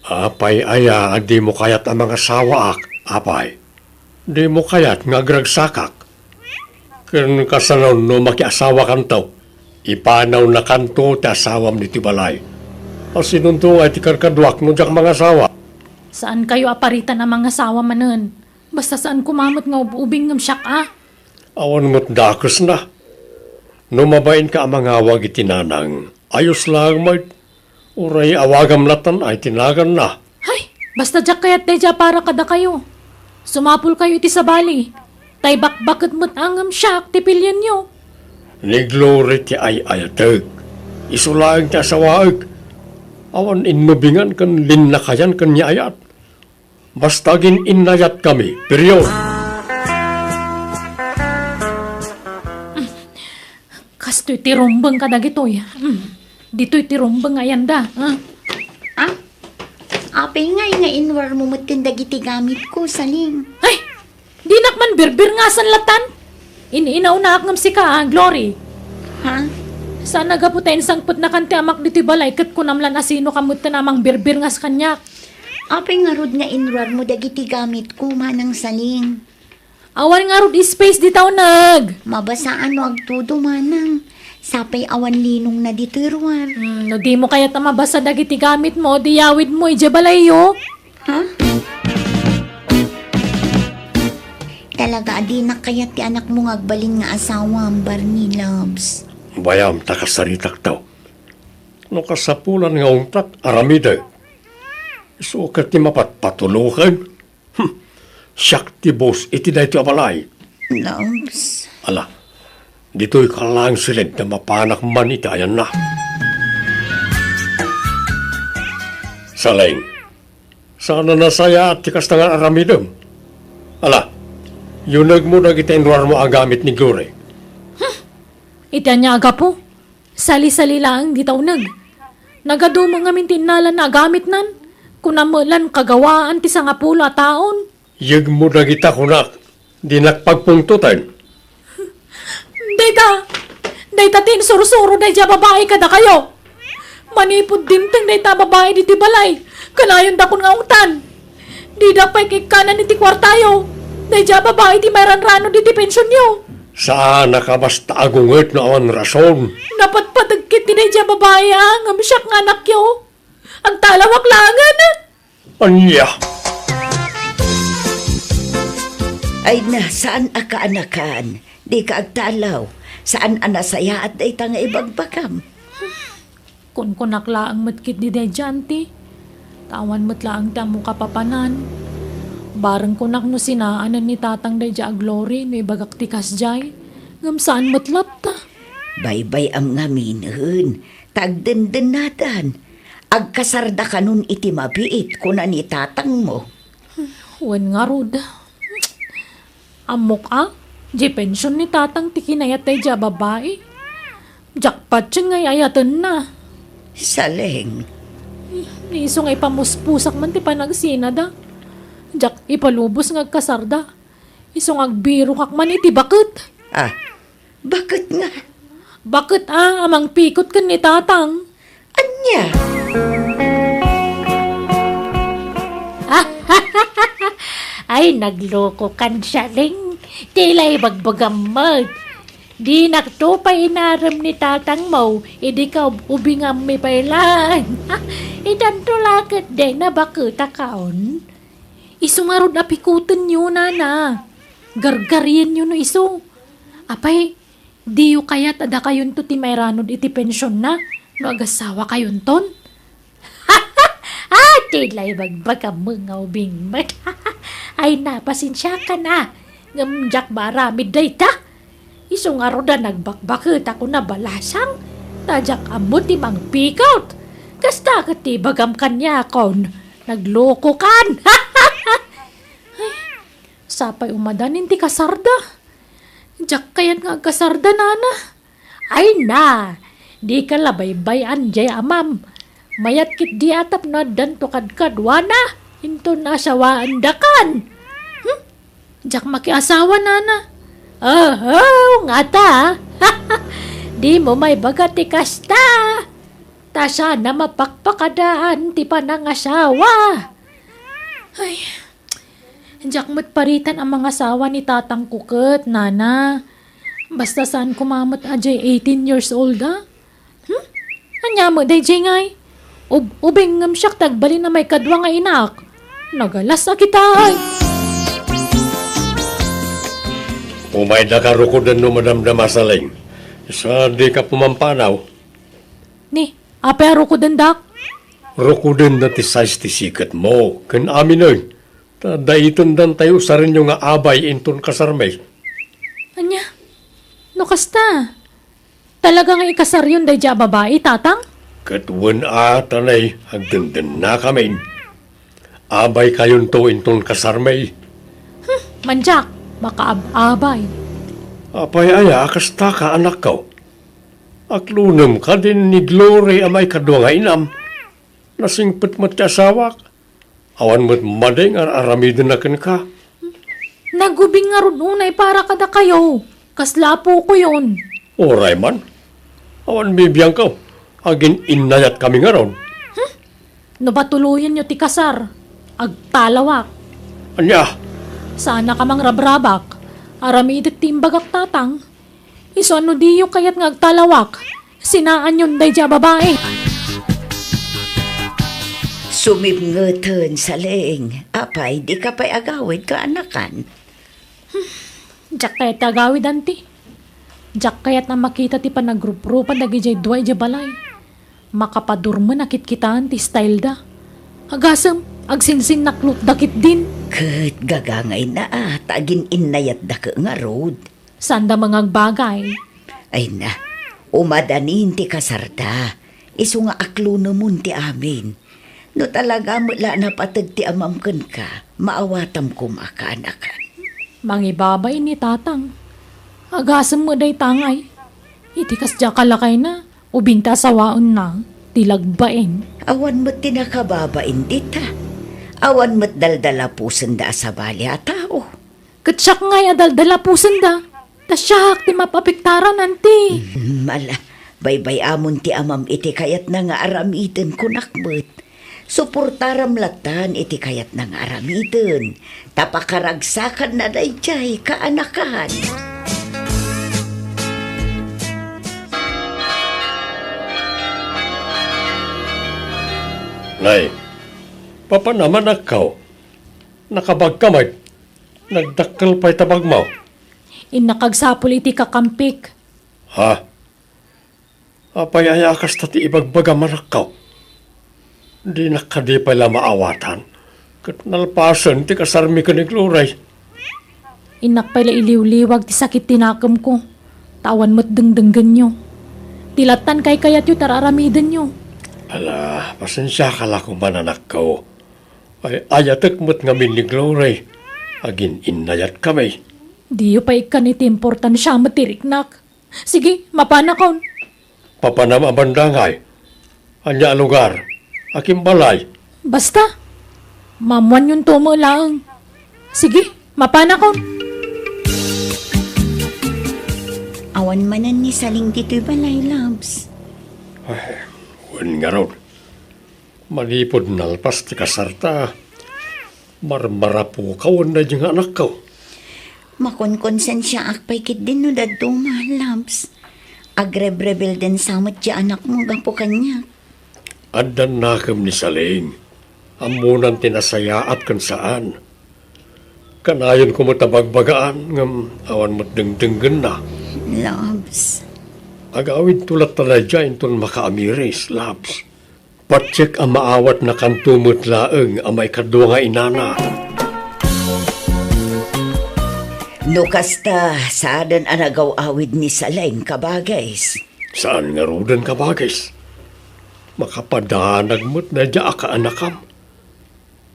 Apay aya a dimo kayat a mangasawaak, apay? Dimo kayat nga agragsakak? Ken kasano no makiasawakanto? Ipanawnakanto ti asawam ditoy balay. Asinonto nga iti kadkaduak no diak mangasawa? Saankayo a paritan a mangasawa manen. Basta saan koma met nga ub-ubing ngem siak a. Awan met dakesna. No mabainka a mangawag iti nanang, ayos laeng met. Uray awagam latan ay ti naganna. Hay, basta diak kayat daydiay a para kadakayo. Sumapulkayo iti sabali. Tay bakbaket met a ngem siak ti pilienyo. Ni Glory ti ay-ayatek. Isu laeng ti asawaek. Awan innubingan ken linnakayan ken ni ayat. Basta agin-innayatkami, period. Kastoy ti rumbeng kadagitoy. Mm. Ditoy ti rumbeng nga ayanda, ah. Ah? Apay ngay nga inruarmo met ken dagiti gamitko, Saling? Ay! Dinak man birbirngasan latan. In-inawnaak ngem sika, ah, Glory. Ha? Saan a gapu ta insangpetnakan ti amak ditoy balay ket kunam lan asinoka met ti mangbirbirngas kaniak. Apay ngarud nga inruarmo dagiti gamitko, Manang Saling? Awan ngarud space dita uneg. Mabasaan no agtudo, Manang. Sapay awan linongna ditoy ruar. Hmm, no dimo kayat a mabasa dagiti gamitmo, di yawidmo idiay balayyo. Ha? Talaga a dinak kayat ti anakmo nga agbalin nga asawam, Barney Loves. Bayam ta kasaritakto. No kasapulan nga ungtak, aramidek. Isu ket ti mapatpatuloken. Hmm. Siak ti boss iti daytoy a balay. Loves. Ala, ditoyka laeng siled ta mapanak man iti ayanna. Saleng, saan a nasayaat ti kasta nga aramidem. Ala, yunegmo dagiti inruarmo a gamit ni Glory. Iti ania a gapu? Sali-sali laeng dita uneg. Nagadu met ngamin ti innalana a gamitnan. Kunam met lan kagawaan ti sangapulo a taon. Yegmo dagita kunak, dinak pagpungtoten. Dayta, dayta ti insursuro daydiay a babai kadakayo. Manipud dimteng dayta a babai ditoy balay, kanayondakon nga ungtan. Didak pay kaikkanan iti kuartayo. Daydiay a babai ti mairanranod iti pensionyo. Saanak a basta agunget no awan rason. Napatpateg ketdi daydiay a babai a ngem siak nga anakyo. Agtalawak laengen. Ania? Ay na, saan a kaanakan? Dika agtalaw. Saan a nasayaat dayta nga ibagbagam? Kunkunak laeng met ketdi daydiay, auntie. Ta awan met laeng ti ammok a papanan. Bareng kunak no sinaanen ni tatang daydiay a Glory no ibagak ti kasdiay. Ngem saan met latta. Baybay-am ngaminen, ta agdendennadan. Agkasardakanon iti mabiit, kuna ni tatangmo. Wen ngarud. Ammok a, diay pension ni tatang ti kinayat daydiay a babai. Diak patien nga ay-ayatenna. Saleng. Ni isu nga ipamuspusak man ti panagsinada. Diak ipalubos nga agkasarda. Isu nga agbirokak man iti baket. Ah, baket nga. Baket a, a mangpikot ken ni tatang. Ania? Ay, naglokokan, Saleng. Ti la ibagbagam met. Dinakto pay inarem ni tatangmo, idi kaub-ubingammi pay laeng. Itanto la ketdi a baketakon. Isu ngarud a pikotenyo, nana. Gargarienyo no isu. Apay, diyo kayat a dakayonto ti mairanod iti pensionna no agasawakayonton? Ah, ti la ibagbagam nga ubing met. Ay, na, pasensiakan a. Ngem diak maaramid dayta. Isu ngarud a nagbakbaketakon a balasang, ta diak ammo ti mangpikot. Kasta ket ti ibagam kaniakon, naglokokan. Ay, sapay umadanin ti kasarda. Diak kayat nga agkasarda, nana. Ay na, dika la baybay-an diay amam. Mayat ketdi a tapno addanto kadkaduana, inton asawaandakan. Hmm? Diak makiasawa, nana. Oho, ngata. Dimo maibaga ti kasta. Ta saan a mapakpakadaan ti panangasawa. Ay, diak met paritan a mangasawa ni tatangko ket, nana. Basta saan koma met a diay eighteen years old, a? Hmm? Ania met daydiay ngay? Ub-, ubing ngem siak ti agbalin a maikadua nga inak. Nagalas a kita, ay. Umaydaka rukoden no madamdama, Saleng. Sa dika pumampanaw. Ni, apay a rukodendak? Rukodenna ti size ti siketmo, ken aminen. Ta daitendantayo usarenyo nga abay inton kasarmi. Ania? No kasta, talaga nga ikasaryon daydiay a babai, tatang? Ket wen a, ta nay, agdendennakamin. Abaykayonto inton kasarmi. Hmm, mandiak, makaab-abay. Apay aya a kastaka, anakko? Aklonem kadi ni Glory a maikadua nga inam. Nasingpet met ti asawak. Awan met madi nga ar-aramidenna kenka. Nagubing ngarud unay para kadakayo. Kasla apokoyon. Uray man. Awan bibiangko. Agin-innayatkami ngarud. Hmm? No patuloyenyo ti kasar, agtalawak. Ania? Saanaka mangrabrabak. Aramidek ti imbagak, tatang. Isu a no diyo kayat nga agtalawak, sinaanyon daydiay a babai. Sumipngeten, Saleng. Apay, dika pay agawid, kaanakan? Diak kayat ti agawid, anti. Diak kayat a makita ti panagruprupa dagidiay dua idiay balay. Makapadurmen a kitkitaen ti style da. Agasem, agsinsinnaklotda ketdin. Ket gagangayna a, ta agin-innayatdaka ngarud. Saanda mangagbagay. Ay na, umadanin ti kasarda. Isu nga aklonemon ti amin. No talaga met la a napateg ti amam kenka, maawatam koma, kaanakan. Mangibabain ni tatang. Agasem met dayta ngay. Iti kasdiay a kalakayna, ubing ta asawaenna ti lagbain. Awan met ti nakababain dita. Awan met daldalapusenda a sabali a tao. Ket siak ngay a daldalapusenda, ta siak ti mapapiktaran, anti. Mm, ala, baybay-amon ti amam iti kayatna nga aramiden, kunak met. Suportaram lattan iti kayatna nga aramiden, ta pakaragsakanna daydiay kaanakan. Nay, papanam, anakko. Nakabagka met. Nagdakkel pay ta bagmo. Innak agsapul iti kakampik. Ha? Apay aya a kasta ti ibagbagam, anakko? Dinak kadi pay la maawatan ket nalpasen ti kasarmi ken ni Glory. Innak pay la iliwliwag ti sakit ti nakemko, ta awan met dengdenggenyo. Ti lattan kaykayatyo ti ar-aramidenyo. Ala, pasensiaka la koma, anakko. Ay-ayatek met ngamin ni Glory. Agin-innayatkami. Diyo pay ikkan iti importansia met ti riknak. Sige, mapanakon. Papanam a banda ngay? Ania a lugar? Akin balay? Basta, maammoanyonto met laeng. Sige, mapanakon. Awan manen ni Saleng ditoy balay, Labs. Ay, wen ngarud. Manipud nalpas ti kasarta, marmarapukaw daydi nga anakko. Makonkonsensiaak pay ketdin no dadduma, Labs. Agrebrebelden sa met ti anakmo gapu kaniak. Addan nakem ni Saleng. Ammonan ti nasayaat ken saan. Kanayon koma ta bagbagaan, ngem awan met dengdenggenna. Labs. Agawidto latta daydiay inton makaamiris, Labs. Patiek a maawatnakanto met laeng a maikadua nga inana. No kasta, saanen a nagaw-awid ni Saleng, kabagis. Saan ngaruden, kabagis. Makapadanag met daydiay a kaanakam.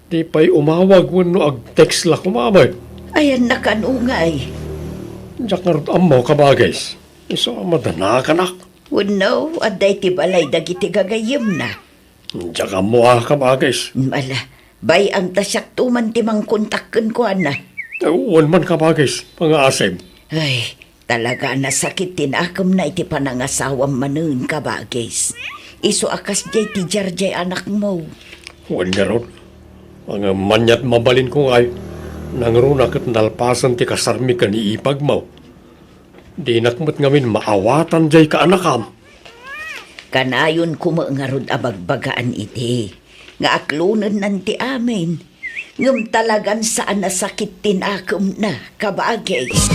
Di pay umawag wenno ag-text la koma met. Ayannakan, ungay. Diak ngarud ammo, kabagis. Isu a madanakanak. Wenno, adda iti balay dagiti gagayyemna. Diak ammo a, kabagis. Ala, bay-am ta siakto man ti mangkontak kenkuana. Wen man, kabagis, pangaasem. Ay, Talaga a nasakit ti nakemna iti panangasawam manen, kabagis. Isu a kasdiay ti diardiay anakmo. Wen ngarud, ngem aniat mabalinko ngay, nangruna ket nalpasen ti kasarmi ken iipagmo. Dinak met ngamin maawatan diay kaanakam. Kanayon koma ngarud a bagbagaan iti nga aklonennan ti amin, ngem talagan saan a sakit ti nakemna, kabagis.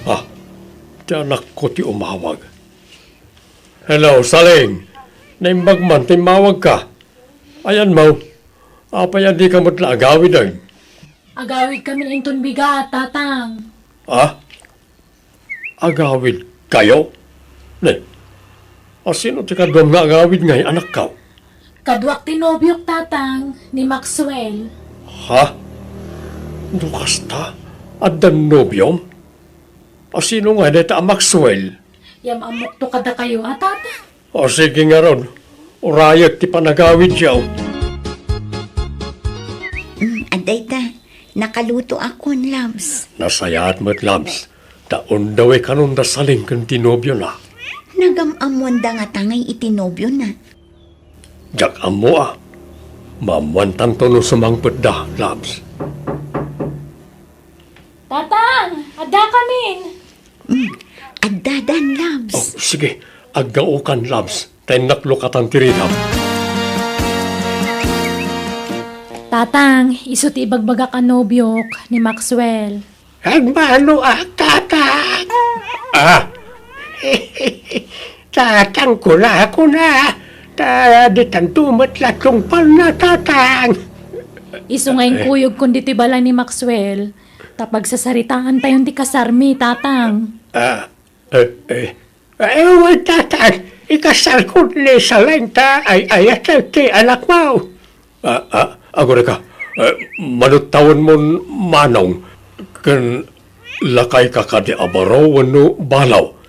Ah, ti anakko ti umawag. Hello, Saling. Naimbag man ta immawagka. Ayanmo, apay a dika met la agawiden? Agawidkamin inton bigat, Tatang. Ah? Agawidkayo? Ne, a sino ti kaduam nga agawid ngay, anakko? Kaduak ti nobiok, Tatang, ni Maxwell. Ha? No kasta, addan nobiom? A sino ngay dayta a Maxwell? Yam-ammokto kadakayo a, Tatang. O, sige ngarud, urayek ti panagawidyo. Mm, adda ita, nakalutoakon, Labs. Nasayaat met, Labs. Ta undawe kanon da Saling ken ti nobiona. Nagam-ammoanda ngata ngay iti nobiona. Diak ammo a. Maammoantanto no sumangpetda, Labs. Tatang, addakamin. Mm, addadan, Labs. Oh, sige. Aggaokan, Labs. Ta innak lukatan ti ridam. Tatang, isu ti ibagbagak a nobiok ni Maxwell. Agbaloak, Tatang. Ah! Tatang, kuna, kuna. Ta, ditanto met la tungpalna, Tatang. Isu nga inkuyogkon ditoy balay ni Maxwell, ta pagsasaritaantayon ti kasarmi, Tatang. Ah, eh, eh. Ay, wen, Tatang, ikasarkon ni Saling ta ay-ayatek ti anakmo. Ah, ah, agurayka. Eh, mano ti tawenmon, manong, ken lakayka kadi a baro wenno balo?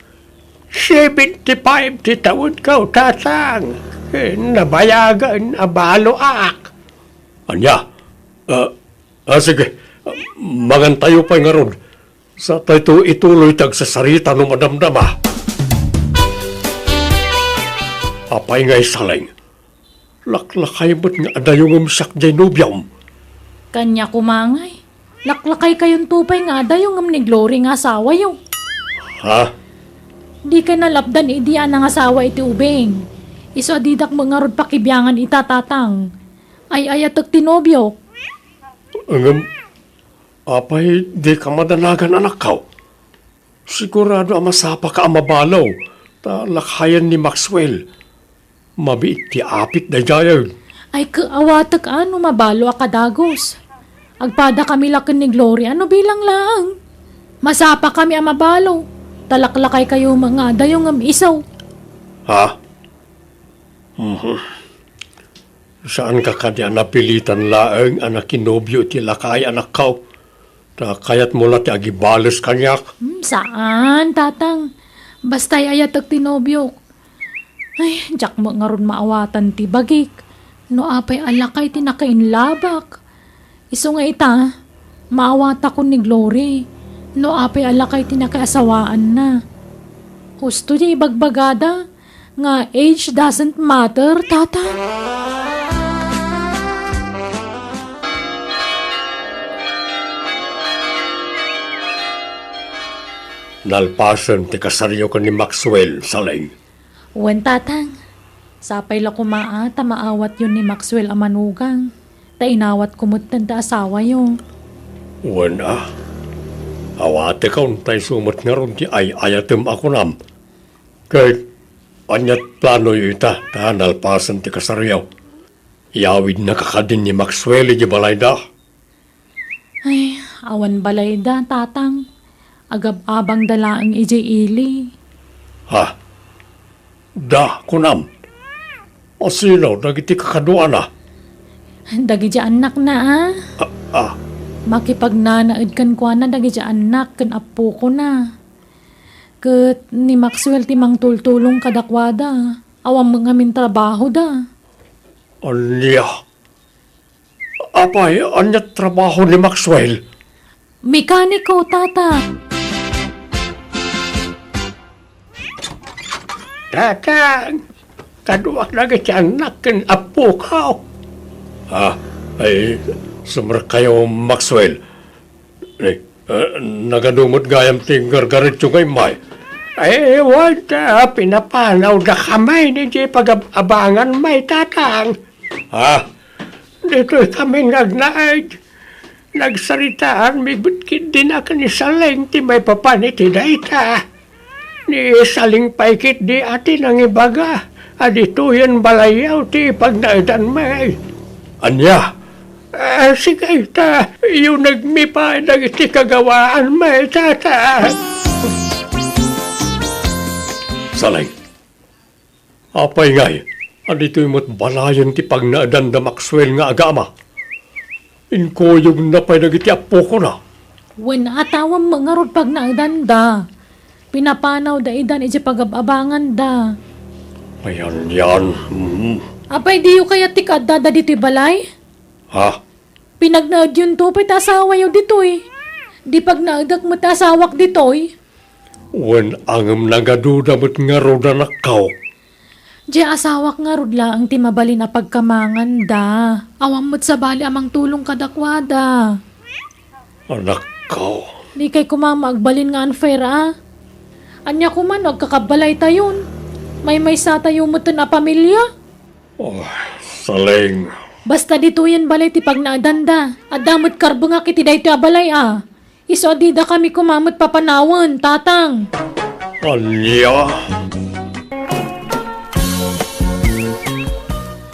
Seventy-five ti tawenko, Tatang. Eh, nabayagen a baloak. Ania? Ah, ah, sige. Mangantayo pay ngarud. Satayto ituloy ti agsasarita no madamdama. Apay ngay, Saling? Laklakay met nga adayongem siak diay nobiom. Kaniak koma ngay, laklakaykayonto pay nga adayongem ni Glory nga asawayo. Ha? Dikay nalapdan idi a nangasawa iti ubing. Isu a didak met ngarud pakibiangan ita, Tatang. Ay-ayatek ti nobiok. Ngem, apay dika madanagan, anakko? Sigurado a masapaka a mabalo, ta lakayen ni Maxwell. Mabiit ti apit daydiayen. Ay, ket awatek a no mabaloak a dagus. Agpadakami la ken ni Gloria no bilang laeng. Masapakami a mabalo, ta laklakaykayo met nga adayongem isu. Ha? Mhm. Saanka kadi a napilitan laeng a nakinobio iti lakay, anakko? Ta kayatmo la ti agibales kaniak? Hmm, saan, Tatang. Basta ay-ayatek ti nobiok. Ay, diak met ngarud maawatan ti bagik. No apay a lakay ti nakainlabak. Isu nga ita, maawatakon ni Glory. No apay a lakay ti nakaasawaanna. Husto ti ibagbagada nga age doesn't matter, Tatang. Nalpasen ti kasaryo ken ni Maxwell, Saling. Wen, Tatang. Sapay la koma a ta maawatyon ni Maxwell a manugang, ta inawatko metten ti asawayo. Wen a, awatekon ta isu met ngarud ti ay-ayatem a kunam. Ket ania ti planoyo ita ta nalpasen ti kasaryo? Iyawidnaka kadin ni Maxwell idiay balayda? Ay, awan balayda, Tatang. Agab-abangda laeng idiay ili. Ha? Da, kunam? A sino dagiti kakaduana? Dagiti annakna, a? Ah, ah. Makipagnanaed kenkuana dagiti annak ken appokona. Ket ni Maxwell ti mangtultulong kadakuada. Awan met ngamin trabahoda. Ania? Apay, ania trabaho ni Maxwell? Mekaniko, Tata. Tatang, kaduak dagiti annak ken appokaw. Ah, ay, sumrekkayo, Maxwell. Eh, eh, nagadu met gayam ti gargaretyo nga immay? Ay, wen ta, pinapanawdakami idiay pagab-abangan may, Tatang. Ha? Ditoy kami nga agnaed. Nagsaritaanmi met ketdi a ken ni Saleng ti maipapan iti dayta. Ni Saleng pay ketdi a ti nangibaga a ditoyen balayyo ti pagnaedanmi. Ania? Ah, sige ta, yunegmi pay dagiti kagawaanmi, Tata. Saleng, apay ngay, a ditoy met balayen ti pagnaedan da Maxwell nga agama? Inkuyogna pay dagiti appokona. Wen, atawem met ngarud pagnaedanda. Pinapanawda idan idiay pagab-abanganda. Ayan, yan. Hmm. Apay, diyo kayat ti kaaddada ditoy balay? Ha? Pinagnaedyonto pay ti asawayo ditoy. Di pagnaedek met ti asawak ditoy. Wen, ngem nagaduda met ngarud, anakko. Diay asawak ngarud laeng ti mabalin a pagkamanganda. Awan met sabali a mangtulong kadakuada. Anakko. Dikay koma agbalin nga unfair, a? Ania koma no agkakabbalaytayon? Maymaysatayo metten a pamilia? Oh, Saleng. Basta ditoyen balay ti pagnaedanda. Adda met karbengak iti daytoy a balay, a. Isu a didakami koma met papanawen, Tatang. Ania?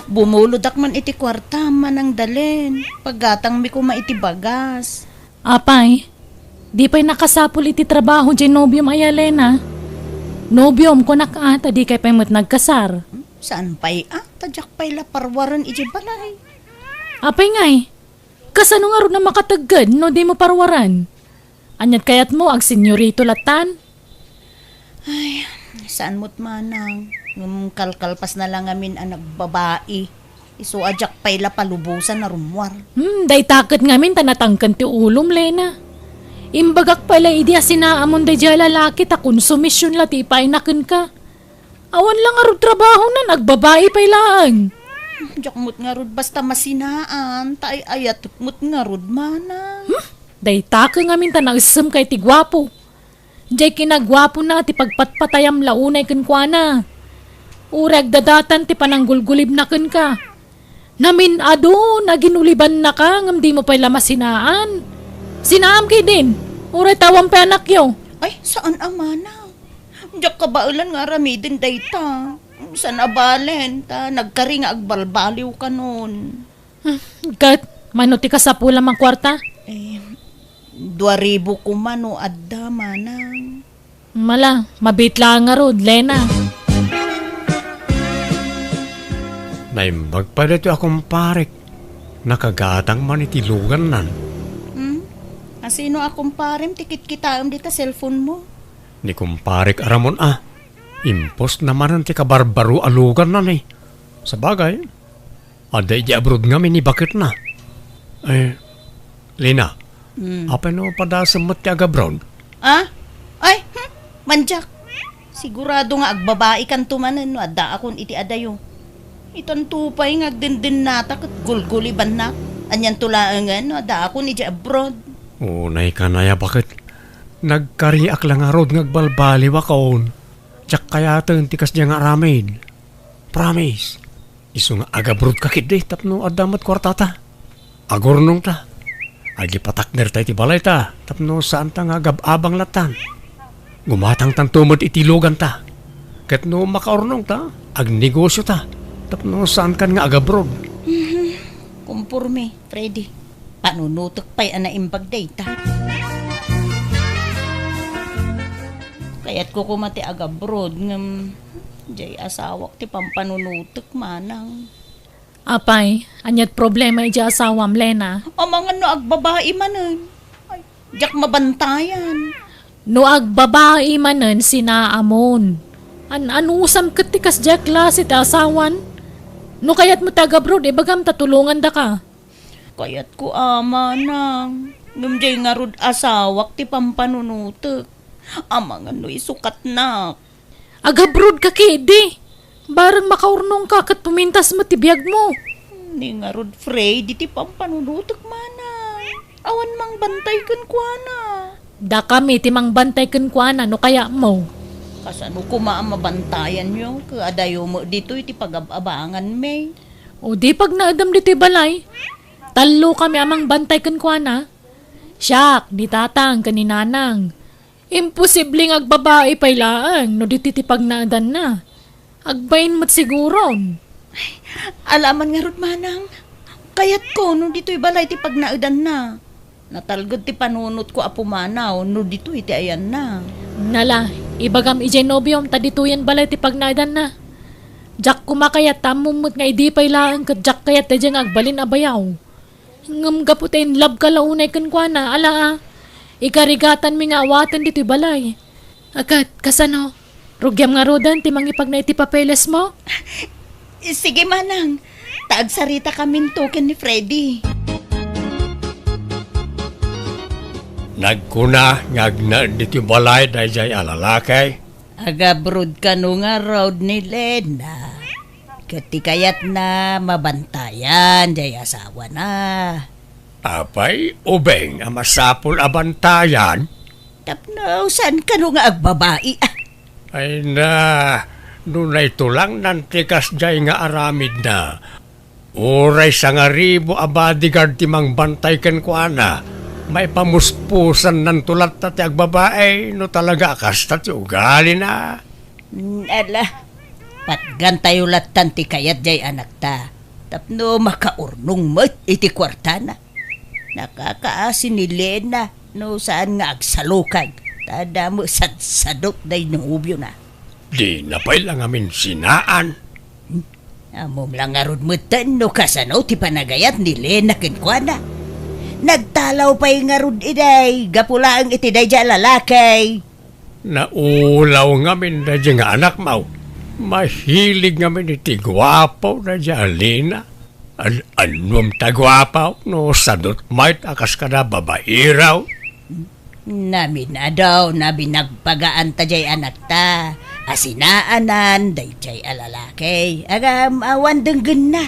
Bumulodak man iti kuarta, Manang Dalen. Paggatangmi koma iti bagas. Apay, di pay nakasapul iti trabaho diay nobiom aya, Lena? Nobiom, kunak a, ta dikay pay met nagkasar. Hmm, saan pay a, ta diak pay la parwaren idiay balay. Apay ngay, kasano ngarud a makategged no dimo parwaren? Aniat kayatmo, agsenyorito lattan? Ay, saan met manang, ngem kalkalpasna la ngamin a nagbabai. Isu a diak pay la palubosan a rummuar. Hmm, dayta ket ngamin ta natangken ti ulom, Lena. Imbagak pay la idi a sinaamon daydiay a lalaki ta konsumision la ti ipaayna kenka. Awan la ngarud trabahona, nagbabai pay laeng. Diak met ngarud basta masinaan, ta ay-ayatek met ngarud, manang. Hmm? Dayta ket ngamin ta naessem kay ti guapo. Diay kinaguapona ti pagpatpatayam la unay kenkuana. Uray agdadatan ti pananggulgulibna kenka. Namin-adu, naginulibannaka, ngem dimo pay la masinaan. Sinaam ketdin, uray ta awan pay anakyo. Ay, saan a manang. Diak kabaelan nga aramiden dayta. Saan a balen, ta nagkari nga agbalbaliw kanon. Hmm, ket, mano ti kasapulam a kuarta? Eh, dua ribu koma no adda, manang. Mala, mabiit laeng ngarud, Lena. Naimbag pay daytoy a kumparek. Nakagatang man iti lugannan. Hmm? A sino a kumparem ti kitkitaem dita cellphone mo? Ni kumparek a Ramon a. Impostna manen ti kabarbaro a lugannan, eh. Sabagay, adda idiay abroad ngamin ni baketna. Eh, Lena, hmm, apay no padasem met ti agabroad? Ah? Ay, hmm, mandiak. Sigurado nga agbabaikanto manen no addaakon iti adayo. Itanto pay nga agdendennata ket gulgulibannak. Anianto laengen no addaakon idiay abroad? Unay kanaya, baket. Nagkariak la ngarud nga agbalbaliwakon. Diak kayaten ti kasdiay nga aramid. Promise. Isu nga agabroadka ketdi tapno adda met kuartata. Agurnongta. Agipatakderta iti balayta tapno saanta nga agab-abang lattan. Gumatangtanto met iti luganta. Ket no makaurnongta, agnegosiota tapno saankan nga agabroad. Mhm. Komporme, Freddy. Panunotek pay a naimbag dayta. Kayatko koma ti agabroad ngem diay asawak ti pampanunotek, manang. Apay, aniat problema idiay asawam, Lena? Amangan no agbabai manen. Ay, diak mabantayan. No agbabai manen, sinaamon. An-anusam ket ti kasdiay a klase ti asawan? No kayatmo ti agabroad, ibagam ta tulongandaka. Kayatko a, manang. Ngem diay ngarud asawak ti pampanunotek. Amangan no isukatnak. Agabroad ka ketdi. Bareng makaurnongka ket pumintas met ti biagmo. Ni ngarud, Freddy, ti pampanunotek, manang. Awan mangbantay kenkuana. Dakami ti mangbantay kenkuana no kayatmo. Kasano koma a mabantayanyo? Ket adayo met ditoy ti pagab-abanganmi. O di pagnaedam ditoy balay. Tallo kami a mangbantay kenkuana. Siak, ni tatang, ken ni nanang. Imposible nga agbabai pay laeng no ditoy ti pagnaedanna. Agbain met siguron. Alaman ngarud, manang. Kayatko no ditoy balay ti pagnaedanna. Natalged ti panunotko a pumanaw no ditoy ti ayanna. Nala, ibagam idiay nobiom ta ditoyen balay ti pagnaedanna. Diak koma kayat ta ammom met nga idi pay laeng ket diak kayat daydiay nga agbalin a bayaw. Ngem gapu ta in love ka la unay kenkuana, ala a. Ikarigatanmi nga awaten ditoy balay. A ket, kasano? Rugiam ngaruden ti mangipagna iti papelesmo? Sige, manang. Ta agsarita kaminto ken ni Freddy. Nagkuna nga agnaed ditoy balay daydiay a lalaki. Agabroad kano ngarud ni Lena. Ket ti kayatna, mabantayan diay asawana. Apay, ubing a masapul a bantayan? Tapno saan kano nga agbabai, ah. Ay na, no naitulangnan ti kasdiay nga aramidna, uray sangaribu a bodyguard ti mangbantay kenkuana, maipamuspusannanto latta ti agbabai no talaga a kasta ti ugalina. Mm, ala, patgantayo lattan ti kayat diay anakta, tapno makaurnong met iti kuartana. Nakakaasi ni Lena no saan nga agsalukag, ta adda met sadsadot day nobiona. Dina pay la ngamin sinaan. Hmm? Ammom la ngarud metten no kasano ti panagayat ni Lena kenkuana. Nagtalaw pay ngarud idiay, gapu laeng iti daydiay a lalaki. Naulaw ngamin daydiay nga anakmo. Mahilig ngamin iti guapo daydiay a Lena. An-, annuam ta guapo no sadot met a kas kada babairaw? Naminadaw, nabinagpagaan ta diay anakta a sinaanan daydiay a lalaki. Agam, awan denggenna.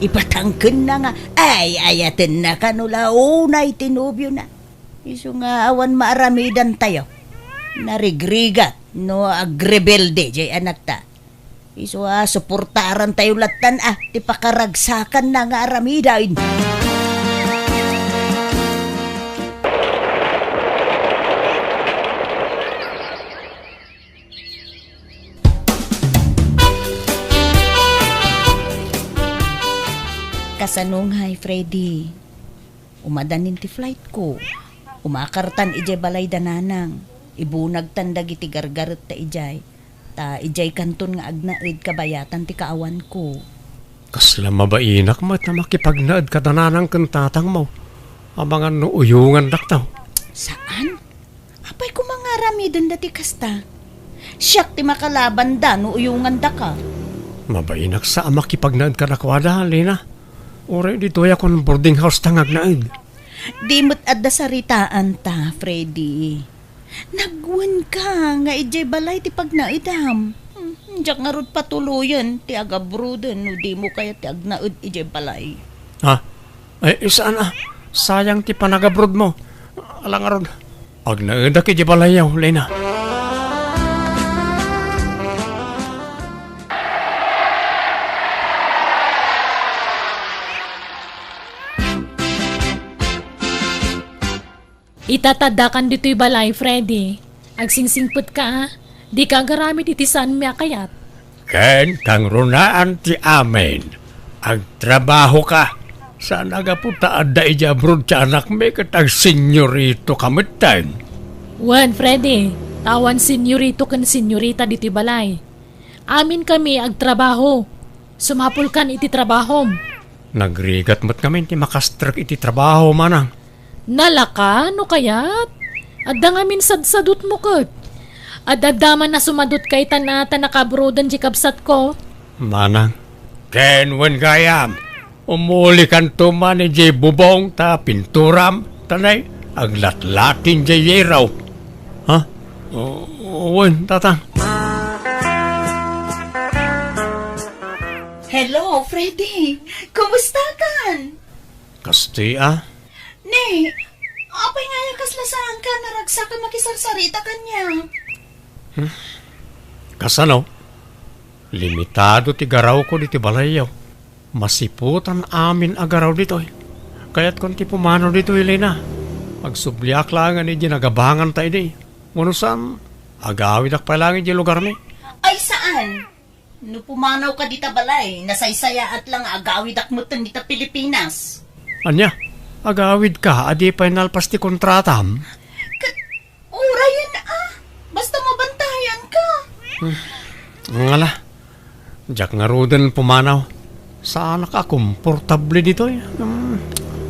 Ipatangkenna nga ay-ayatenna kano la unay ti nobiona. Isu nga awan maaramidantayo. Narigrigat no agrebelde diay anakta. Isu a suportarantayo lattan a ti pakaragsakanna nga aramiden. Kasano ngay, Freddy? Umadanin ti flightko. Umakartan idiay balay da nanang. Ibunagtan dagiti gargaretta idiay. Ta idiay kanton nga agnaed kabayatan ti kaawanko. Kasla mabainak met a makipagnaed kada nanang ken tatangmo. Amangan no uyongandakto. Saan? Apay koma nga aramidenda ti kasta? Siak ti makalabanda no uyongandaka. Mabainak sa a makipagnaed kadakuada, Lena. Uray ditoyak on boarding house ta nga agnaed. Di met adda saritaanta, Freddy. Nagwenka nga idiay balay ti pagnaedam. Hmm, diak ngarud patuloyen ti agabroaden no dimo kayat ti agnaed idiay balay. Ha? Ay, saan a. Sayang ti panagabroadmo. Ala ngarud. Agnaedak idiay balayyo, Lena. Itataddakan ditoy balay, Freddy. Agsingsingpetka, a. Dika agaramid iti saanmi a kayat. Ken kangrunaan ti amin. Agtrabahoka. Saan a gapu ta adda idiay abroad ti anakmi ket agsenyoritoka metten. Wen, Freddy, ta awan senyorito ken senyorita ditoy balay. Aminkami agtrabaho. Sumapulkan iti trabahom. Nagrigat met ngamin ti makastrek iti trabaho, manang. Nalaka, no kayat? Adda ngamin sadsadutmo ket. Ad-adda man a sumadutka itan a ta nakaabroden diay kabsatko. Manang. Ken wen gayam, umulikanto man idiay bubong ta pinturam, ta nay, aglatlatin diay yero. Ha? O, wen, Tatang. Hello, Freddy. Kumusta kan? Kasti a? Ne, apay nga aya kasla saanka a naragsak a makisarsarita kaniak? Hmm? Kasano? Limitado ti garawko ditoy balayyo. Masiputan amin a garaw ditoy. Kayatkon ti pumanaw ditoy, Lina. Agsubliak laengen idiay nagabanganta idi. Wenno saan, agawidak pay laeng idiay lugarmi. Ay, saan? No pumanawka dita balay, nasaysayaat la nga agawidak metten dita Pilipinas. Ania? Agawidka a di pay nalpas ti kontratam? Ket, urayen a. Basta mabantayanka. Hmm. Ngala. Diak ngaruden pumanaw. Saanak a komportable ditoy. Hmm.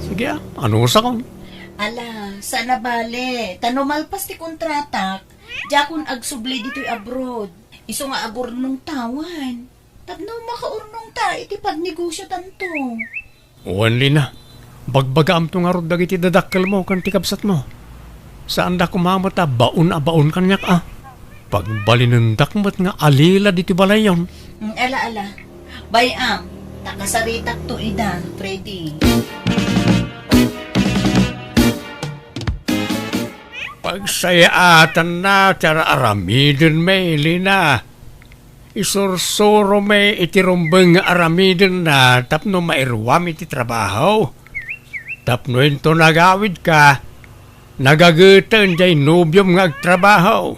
Sige a, anusakon. Ala, saan a bale. Ta no malpas ti kontratak, diakon agsubli ditoy abroad. Isu nga agurnongtawan. Tapno makaurnongta iti pagnegosiotanto. Wen, Lina, bagbagaamto ngarud dagiti dadakkelmo ken ti kabsatmo. Saanda koma met a baon a baon kaniak a. Pagbalinendak met nga alila ditoy balayyon. Mm, ala, ala. Bay-am, ta kasaritakto ida, Freddy. Pagsayaatanna ti ar-aramidenmi, Lina. Isursuromi iti rumbeng nga aramidenna tapno mairuam iti trabaho. Tapno inton agawidka, nagageten diay nobiom nga agtrabaho.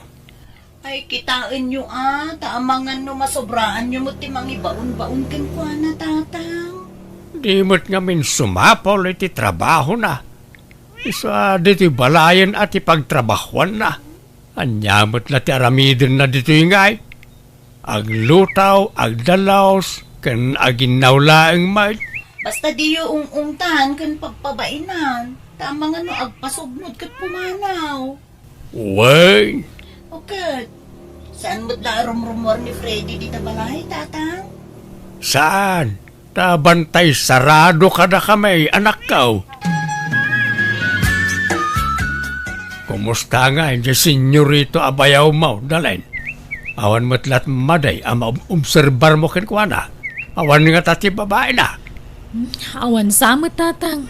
Ay, kitaenyo a, ta amangan no masobraanyo met ti mangibaon-baon kenkuana, Tatang. Di met ngamin sumapul iti trabahona. Isu a ditoy balayen a ti pagtrabahoanna. Ania met la ti aramidenna ditoy ngay? Aglutaw, agdalus, ken aginnaw laeng met. Basta diyo ung-ungtan ken pagpabainan, ta amangan no agpasubnod ket pumanaw. Wen. O ket, saan met la a rumrumuar ni Freddy dita balay, Tatang? Saan? Ta bantay sarado kadakami, anakko. Kumusta ngay diay senyorito a bayawmo, Dalen? Awan met la't madi a maobserbarmo kenkuana? Awan ngata ti babaina? Hmm, awan sa met, Tatang.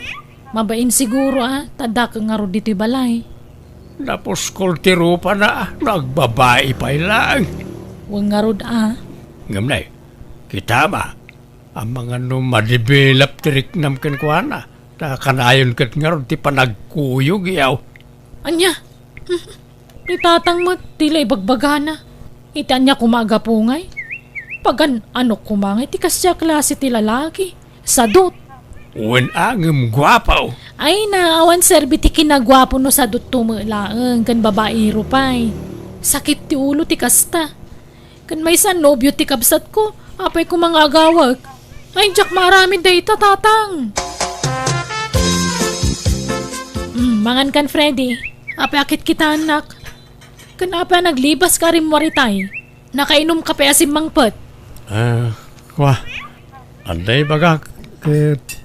Mabain siguro a, ta dakkel ngarud ditoy balay. Napuskol ti rupana, no agbabai pay laeng. Wen ngarud a. Ngem nay, kitam a, amangan no madevelop ti riknam kenkuana, ta kanayon ket ngarud ti panagkuyogyo. Ania? Ni Tatang met, ti la ibagbagana. Iti ania koma a gapu ngay? Pagan-anok koma ngay ti kasdiay a klase ti lalaki. Sadut. Wen a, ngem guapo. Ay na, awan serbi ti kinaguapo no sadutto met laeng ken babaero pay. Sakit ti ulo ti kasta. Ken maysa a nobio ti kabsatko, apay koma nga agawek? Ay, diak maaramid dayta, Tatang. Mm, mangan kan, Freddy. Apay a kitkitaennak? Ken apay a naglibaska a rimmuar itay? Nakainumka pay a simmangpet? Ah, kua. Adda ibagak ket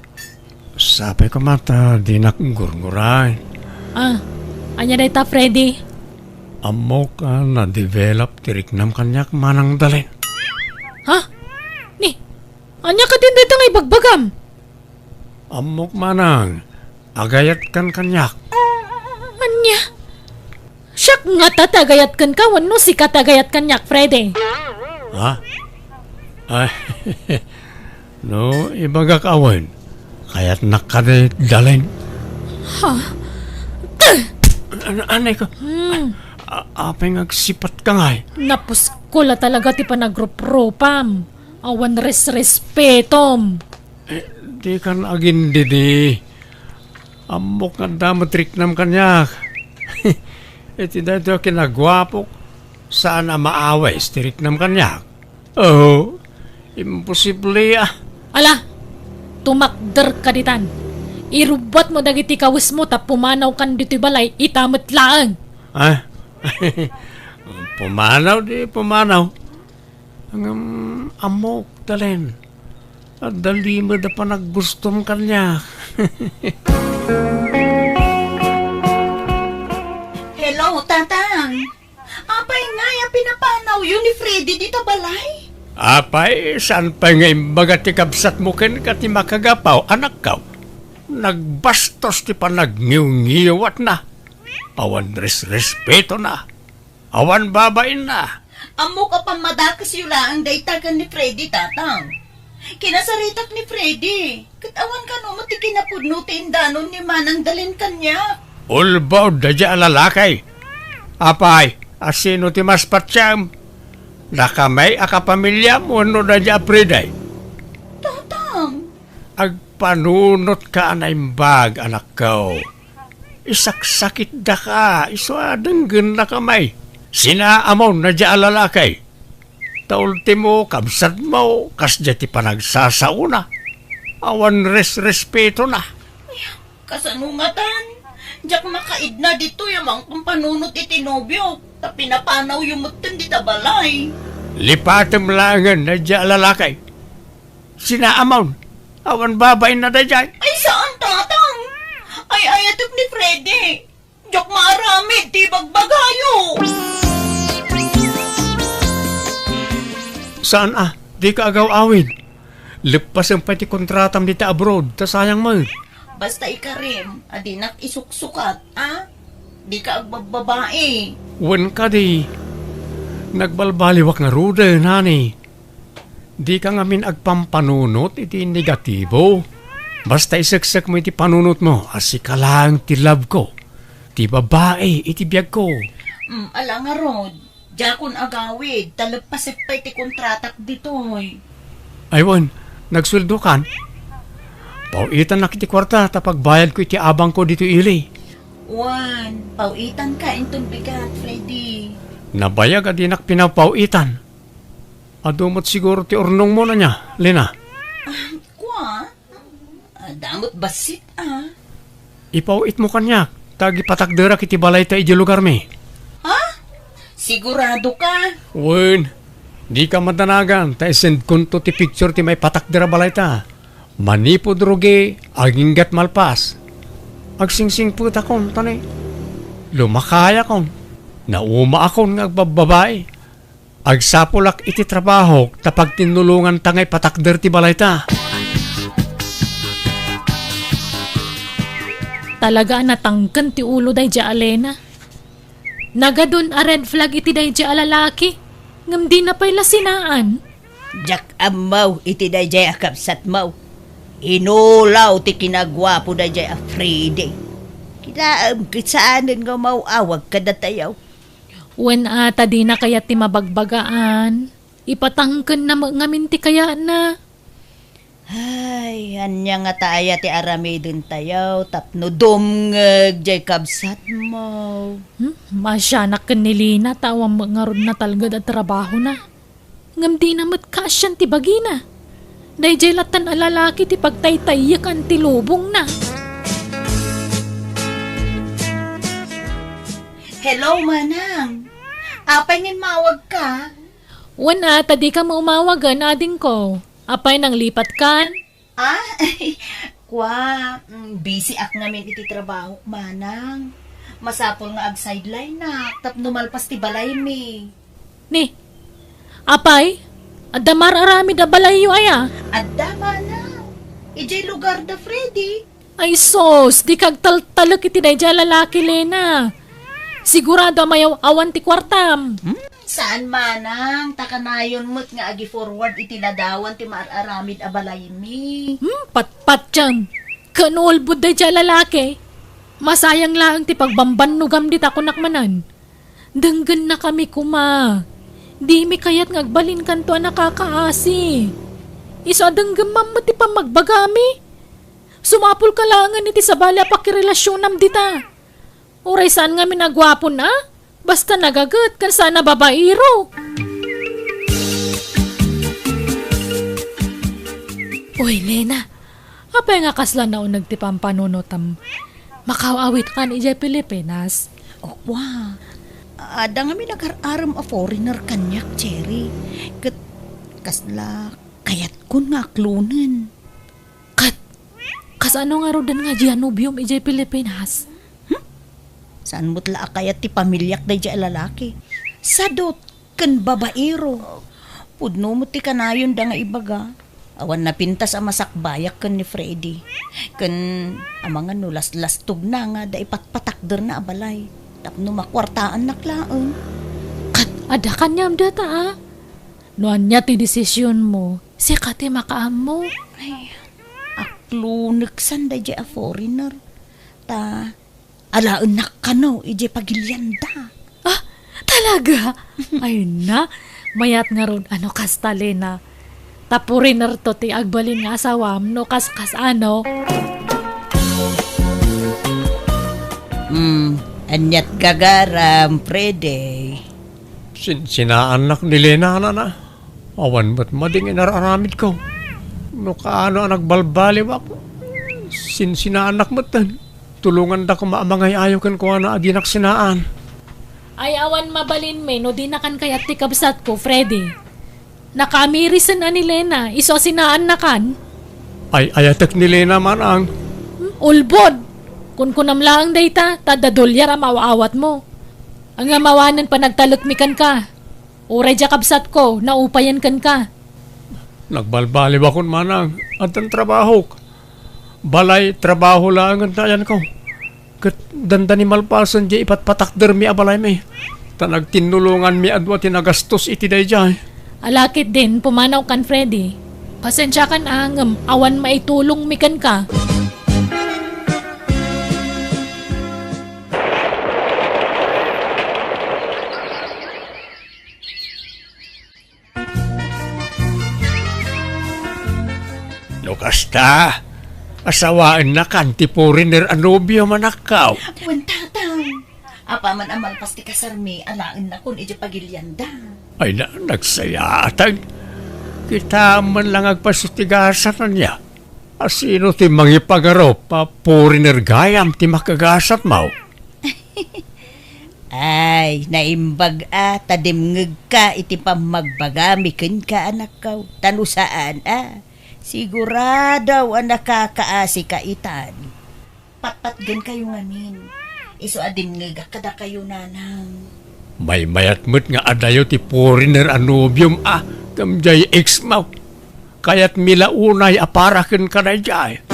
sapay koma ta dinak gurguray. Ah, ania dayta, Freddy? Ammok a na-develop ti riknam kaniak, Manang Dalen. Ha? Ni, ania kadin dayta nga ibagbagam? Ammok, Manang, agayatkan kaniak. Ania? Siak ngata ti agayatkenka wenno sika ti agayat kaniak, Freddy? Ha? Ay, no, ibagak awan. Kayatnak kadi, Dalen. Ha? An-, anay ko. Hmm. A-, apay nga agsipatka ngay? Napuskol a talaga ti panagruprupam. Awan resrespetom. Eh, dikan agindidi. Ammok nga adda met riknam kaniak. Iti daytoy a kinaguapok, saan a maawis ti riknam kaniak. Oh, imposible a. Ala, tumakderka ditan. Irubbuatmo dagiti kawismo ta pumanawkan ditoy balay ita met laeng. Ah? Pumanaw di pumanaw. Ngem ammok, Dalen. Adda limed a panaggustom kaniak. Hello, Tatang. Apay ngay a pinapanawyo ni Freddy dita balay? Apay, saan pay nga imbaga ti kabsatmo kenka ti makagapaw, anakko? Nagbastos ti panagngiyngiyawatna. Awan resrespetona. Awan babainna. Ammok a pammadakesyo laeng dayta ken ni Freddy, Tatang. Kinasaritak ni Freddy. Ket awan kano met ti kinapudno ti indanon ni Manang Dalen kaniak. Ulbod daydiay a lalaki. Apay, a sino ti mas patiem? Dakami a kapamiliam wenno daydiay a Freddy? Tatang. Agpanunotka a naimbag, anakko. Isaksakitdaka, isu a denggennakami. Sinaamon daydiay a lalaki. Ta ultimo, kabsatmo, kasdiay ti panagsasaona. Awan resrespetona. Kasano ngatan? Diak makaidna ditoy a mangpampanunot iti nobiok, ta pinapanawyo metten dita balay. Lipatem laengen daydiay a lalaki. Sinaamon, awan babainna daydiay. Ay, saan, Tatang? Ay-ayatek ni Freddy. Diak maaramid ti ibagbagayo. Saan a, dika agaw-awid. Leppasem pay ti kontratam dita abroad, ta sayang met. Basta ikarim a dinak isuksukat, a? Dika agbabbabai. Wen kadi, nagbalbaliwak ngaruden, honey. Dika ngamin agpampanunot iti negatibo. Basta iseksekmo iti panunotmo a sika laeng ti love ko, ti babai iti biagko. Mm, ala ngarud, diakon agawid, ta leppasek pay ti kontratak ditoy. Ay wen, nagsueldokan? Paw-itannak iti kuarta ta pagbayadko iti abangko ditoy ili. Wen, paw-itanka inton bigat, Freddy. Nabayag a dinak pinapaw-itan. Adu met siguro ti urnongmo ania, Lena? Ah, kua? Adda met bassit, a. Ipaw-itmo kaniak, ta agipatakderak iti balayta idiay lugarmi. Ha? Siguradoka? Wen, dika madanagan, ta isendkonto ti picture ti maipatakder a balayta. Manipud rugi, aginggat malpas. Agsingsingpetakon, ta ni, lumakayakon. Naumaakon nga agbabbabai. Agsapulak iti trabahok ta pagtinnulonganta nga ipatakder ti balayta. Talaga a natangken ti ulo daydiay a Lena. Nagadun a red flag iti daydiay a lalaki, ngem dina pay la sinaan. Diak ammo iti daydiay a kabsatmo. Inulaw ti kinaguapo daydiay a Freddy. Kitaem ket saanen nga umaw-awag kadatayo. Wen a ta dina kayat ti mabagbagaan, ipatangkenna met ngamin ti kayatna. Ay, ania ngata aya ti aramidentayo tapno dumngeg diay kabsatmo? Hmm, maasianak ken ni Lina ta awan met ngarud natalged a trabahona. Ngem dina met kaasian ti bagina. Daydiay lattan a lalaki ti pagtaytayyekan ti lubongna. Hello, Manang. Apay nga immawagka? Wen a, ta dika met umawagen, adingko. Apay, nanglipatkan? Ah, kua, mm, busy ak ngamin iti trabaho, Manang. Masapul nga ag-sideline-ak tapno malpas ti balaymi. Ni, apay, adda mar-aramid a balayyo aya? Adda, Manang. Idiay lugar da Freddy. Ay sus, dika agtaltalek iti daydiay a lalaki, Lena. Sigurado a mayaw-awan ti kuartam. Hmm? Saan, Manang, ta kanayon met nga agi-forward iti ladawan ti mar-aramid a balaymi. Hmm, patpatiam. Ken ulbod daydiay a lalaki. Masayang laeng ti pagbambannogam dita, kunak manen. Denggennakami koma. Dimi kayat nga agbalinkanto a nakakaasi. Isu a denggem man met ti pammagbagami. Sumapulka laengen iti sabali a pakirelasionam dita. Uray saan ngamin a guapon a, basta nagaget ken saan a babaero. Uy, Lena, apay nga kasla nauneg ti pampanunotam? Makaw-awitkan idiay Pilipinas? Wa, adda ngamin agar-arem a foreigner kaniak, Cherry. Ket kasla kayatkon nga aklonen. Ket, kasano ngaruden nga dia nobiom idiay Pilipinas? Hmm? Saan met la a kayat ti pamiliak daydiay a lalaki? Sadot ken babaero. Pudno met ti kanayonda nga ibaga. Awan napintas a masakbayak ken ni Freddy. Ken amangan no laslastogna nga adda ipatpatakderna a balay tapno makuartaannak laeng. Ket adda kaniam data, a? No ania ti desisionmo, sika ti makaammo. Ay, akloneksan daydiay a foreigner. Ta, alaennak kano idiay pagilianda. Ah, talaga? Ay na, mayat ngarud a no kasta, Lena. Ta foreigner to ti agbalin nga asawam no kaskas, ano? Hmm, aniat gagaram, Freddy? Sin-, sinaannak ni Lena, nana. Awan met mading inar-aramidko. No kaano a nagbalbaliwak, sinsinaannak metten. Tulonganda koma a mangay-ayo kenkuana a dinak sinaan. Ay, awan mabalinmi no dinakan kayat ti kabsatko, Freddy. Nakamirisen a ni Lena, isu a sinaannakan. Ay, ayatek ni Lena, manang. Hmm, ulbod! Kunkunam laeng dayta, ta adda dolyar a maaw-awatmo. Ngem awanen panagtalekmi kenka. Uray dia kabsatko, naupayen kenka. Nagbalbaliwakon, manang. Addan trabahok. Balay, trabaho laengen ti ayanko. Ket dandani malpasen diay ipatpatakdermi a balaymi. Ta nagtinnulonganmi a dua ti nagastos iti daydiay. Ala ketdin, pumanaw kan Freddy. Pasensiakan a, ngem awan maitulongmi kenka. No kasta, asawaennakan ti foreigner a nobiom, anakko. Wen, tatang. Apaman a malpas ti kasarmi, alaennakon idiay pagilianda. Ay na, nagsayaat. Kitaem man la nga agpaso ti gasat, ania? A sino ti mangipagarup a foreigner gayam ti makagasatmo? Ay, naimbag a ta dimngegka iti pammagbagami kenka, anakko. Ta no saan a, sigurado a nakakaasika itan. Patpatgenkayo ngamin. Isu a dimngegak kadakayo, nanang. Maymayat met nga adayo ti foreigner a nobiom a ken diay ex-mo. Kayatmi la unay a para kenka daydiay.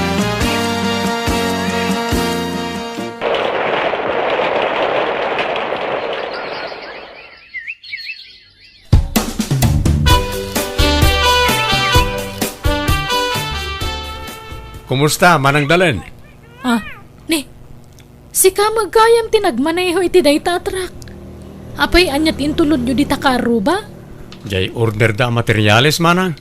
Kumusta, Manang Dalen? Ah, ni, sika met gayam ti nagmaneho iti dayta a truck. Apay, ania ti intulodyo dita karruba? Diay order da a materials, Manang.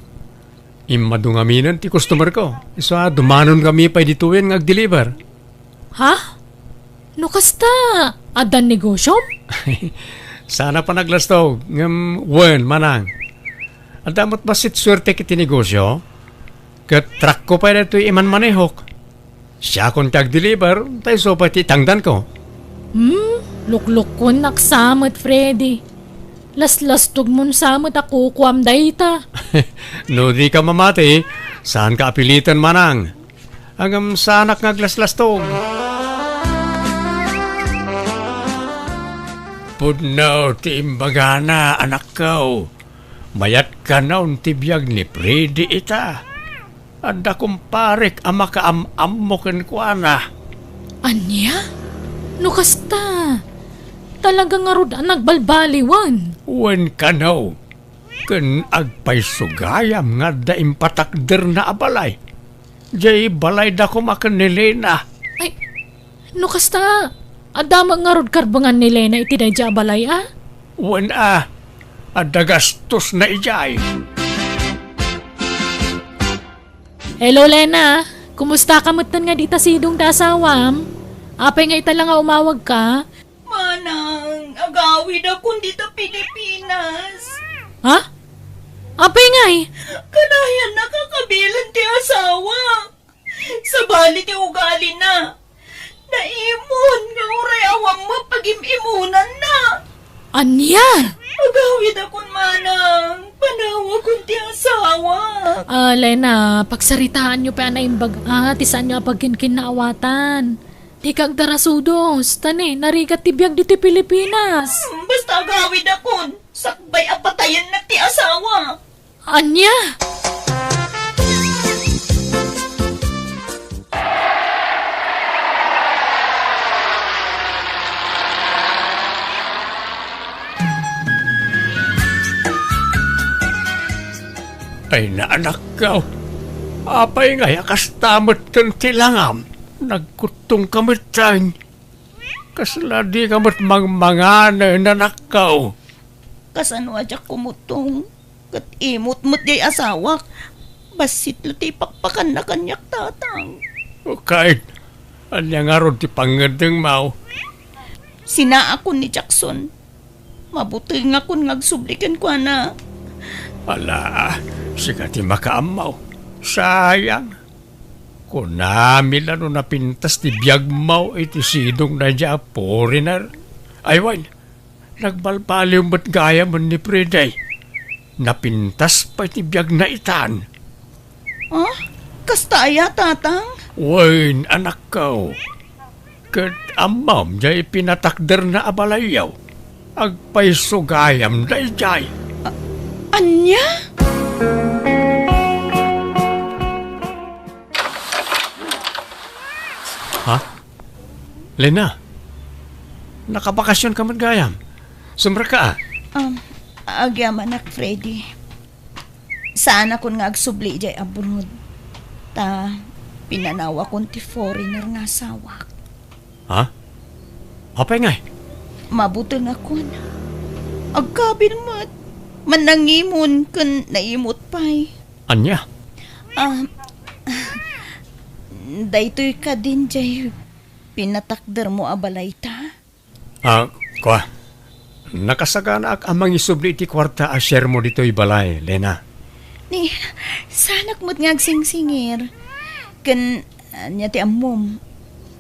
Immadu ngaminen ti customer ko. Isu a, dumanonkami pay ditoyen nga agdeliver. Ha? No kasta, addan negosyom? Saanak panaglastog, ngem wen, Manang. Adda met bassit suertek iti negosyo, ket truckko pay daytoy imanmanehok. Siakon ti agdeliver, ta isu pay ti itangdanko. Hmm, luklukkuennak sa met, Freddy. Laslastogmon sa met a kukuam dayta. No dika mamati, saanka a piliten, Manang. Ngem saanak nga aglaslastog. Pudno ti imbagana, anakko. Mayat kanon ti biag ni Freddy ita. Adda kumparek a makaam-ammo kenkuana. Ania? No kasta, talaga ngarud a nagbalbaliwan. Wen kano, ken agpayso gayam nga adda impatakderna a balay. Diay balayda koma ken ni Lena. Ay, no kasta, adda met ngarud karbengan ni Lena iti daydiay a balay a? Wen a, adda gastosna idiay. Hello, Lena. Kumusta ka metten nga dita sidong ti asawam? Apay nga ita la nga umawagka? Manang, agawidakon dita Pilipinas. Ha? Apay ngay? Kanayannak a kabilen ti asawa. Sabali ti ugalina. Ta imon nga uray awan met pagim-imonanna. Ania? Agawidakon manang, panawakon ti asawa. Ah, Lena, pagsaritaanyo pay a naimbag-a ti saanyo a pagkinkinnaawatan. Dika agdarasudos, ta ni, narigat ti biag ditoy Pilipinas. Hmm, basta agawidakon, sakbay a patayennak ti asawa. Ania? Ay, naanakko. Apay ngay a kasta met ken ti langam? Nagkuttongka met, Jane. Kasla dika met mangmangan, nanakko. Kasano a diak kumuttong? Ket imot met diay asawak. Bassit la ti ipakpakanna kaniak, Tatang. O, ket, ania ngarud ti pangngeddengmo? Sinaakon ni Jackson. Mabutengakon nga agsubli kenkuana. Ala, sika ti makaammo. Sayang. Kunami la no napintas ti biagmo iti sidongna idiay a foreigner. Ay wen, nagbalbaliw met gayamen ni Freddy. Napintas pay ti biagna itan. Ah? Kasta aya, Tatang? Wen, anakko. Ket ammom, diay pinatakderna a balayyo. Agpayso gayam daydiay. A-, ania? Ha? Lena? Nakabakasionka met gayam? Sumrekka, a. Um, agyamanak, Freddy. Saanakon nga agsubli idiay abroad. Ta pinanawakon ti foreigner nga asawak. Ha? Apay ngay? Mabutengakon. Agkabil met. Mannangimon ken naimot pay. Ania? Ah, daytoy kadin diay pinatakdermo a balayta? Ah, kua, nakasaganaak a mangisubli iti kuarta a sharemo ditoy balay, Lena. Ni, saanak met nga agsingsingir. Ken, ania ti ammom?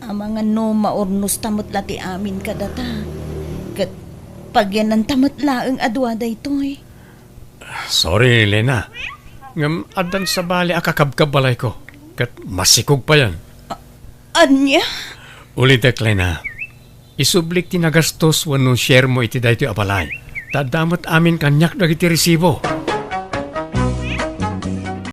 Amangan no maurnosta met la ti amin kadata. Ket pagyannanta met laeng a dua daytoy. Sorry, Lena. Ngem addan sabali a kakabkabbalayko. Ket masikog payen. A-, ania? Ulitek, Lena. Isublik ti nagastos wenno sharemo iti daytoy a balay. Ta adda met amin kaniak dagiti resibo.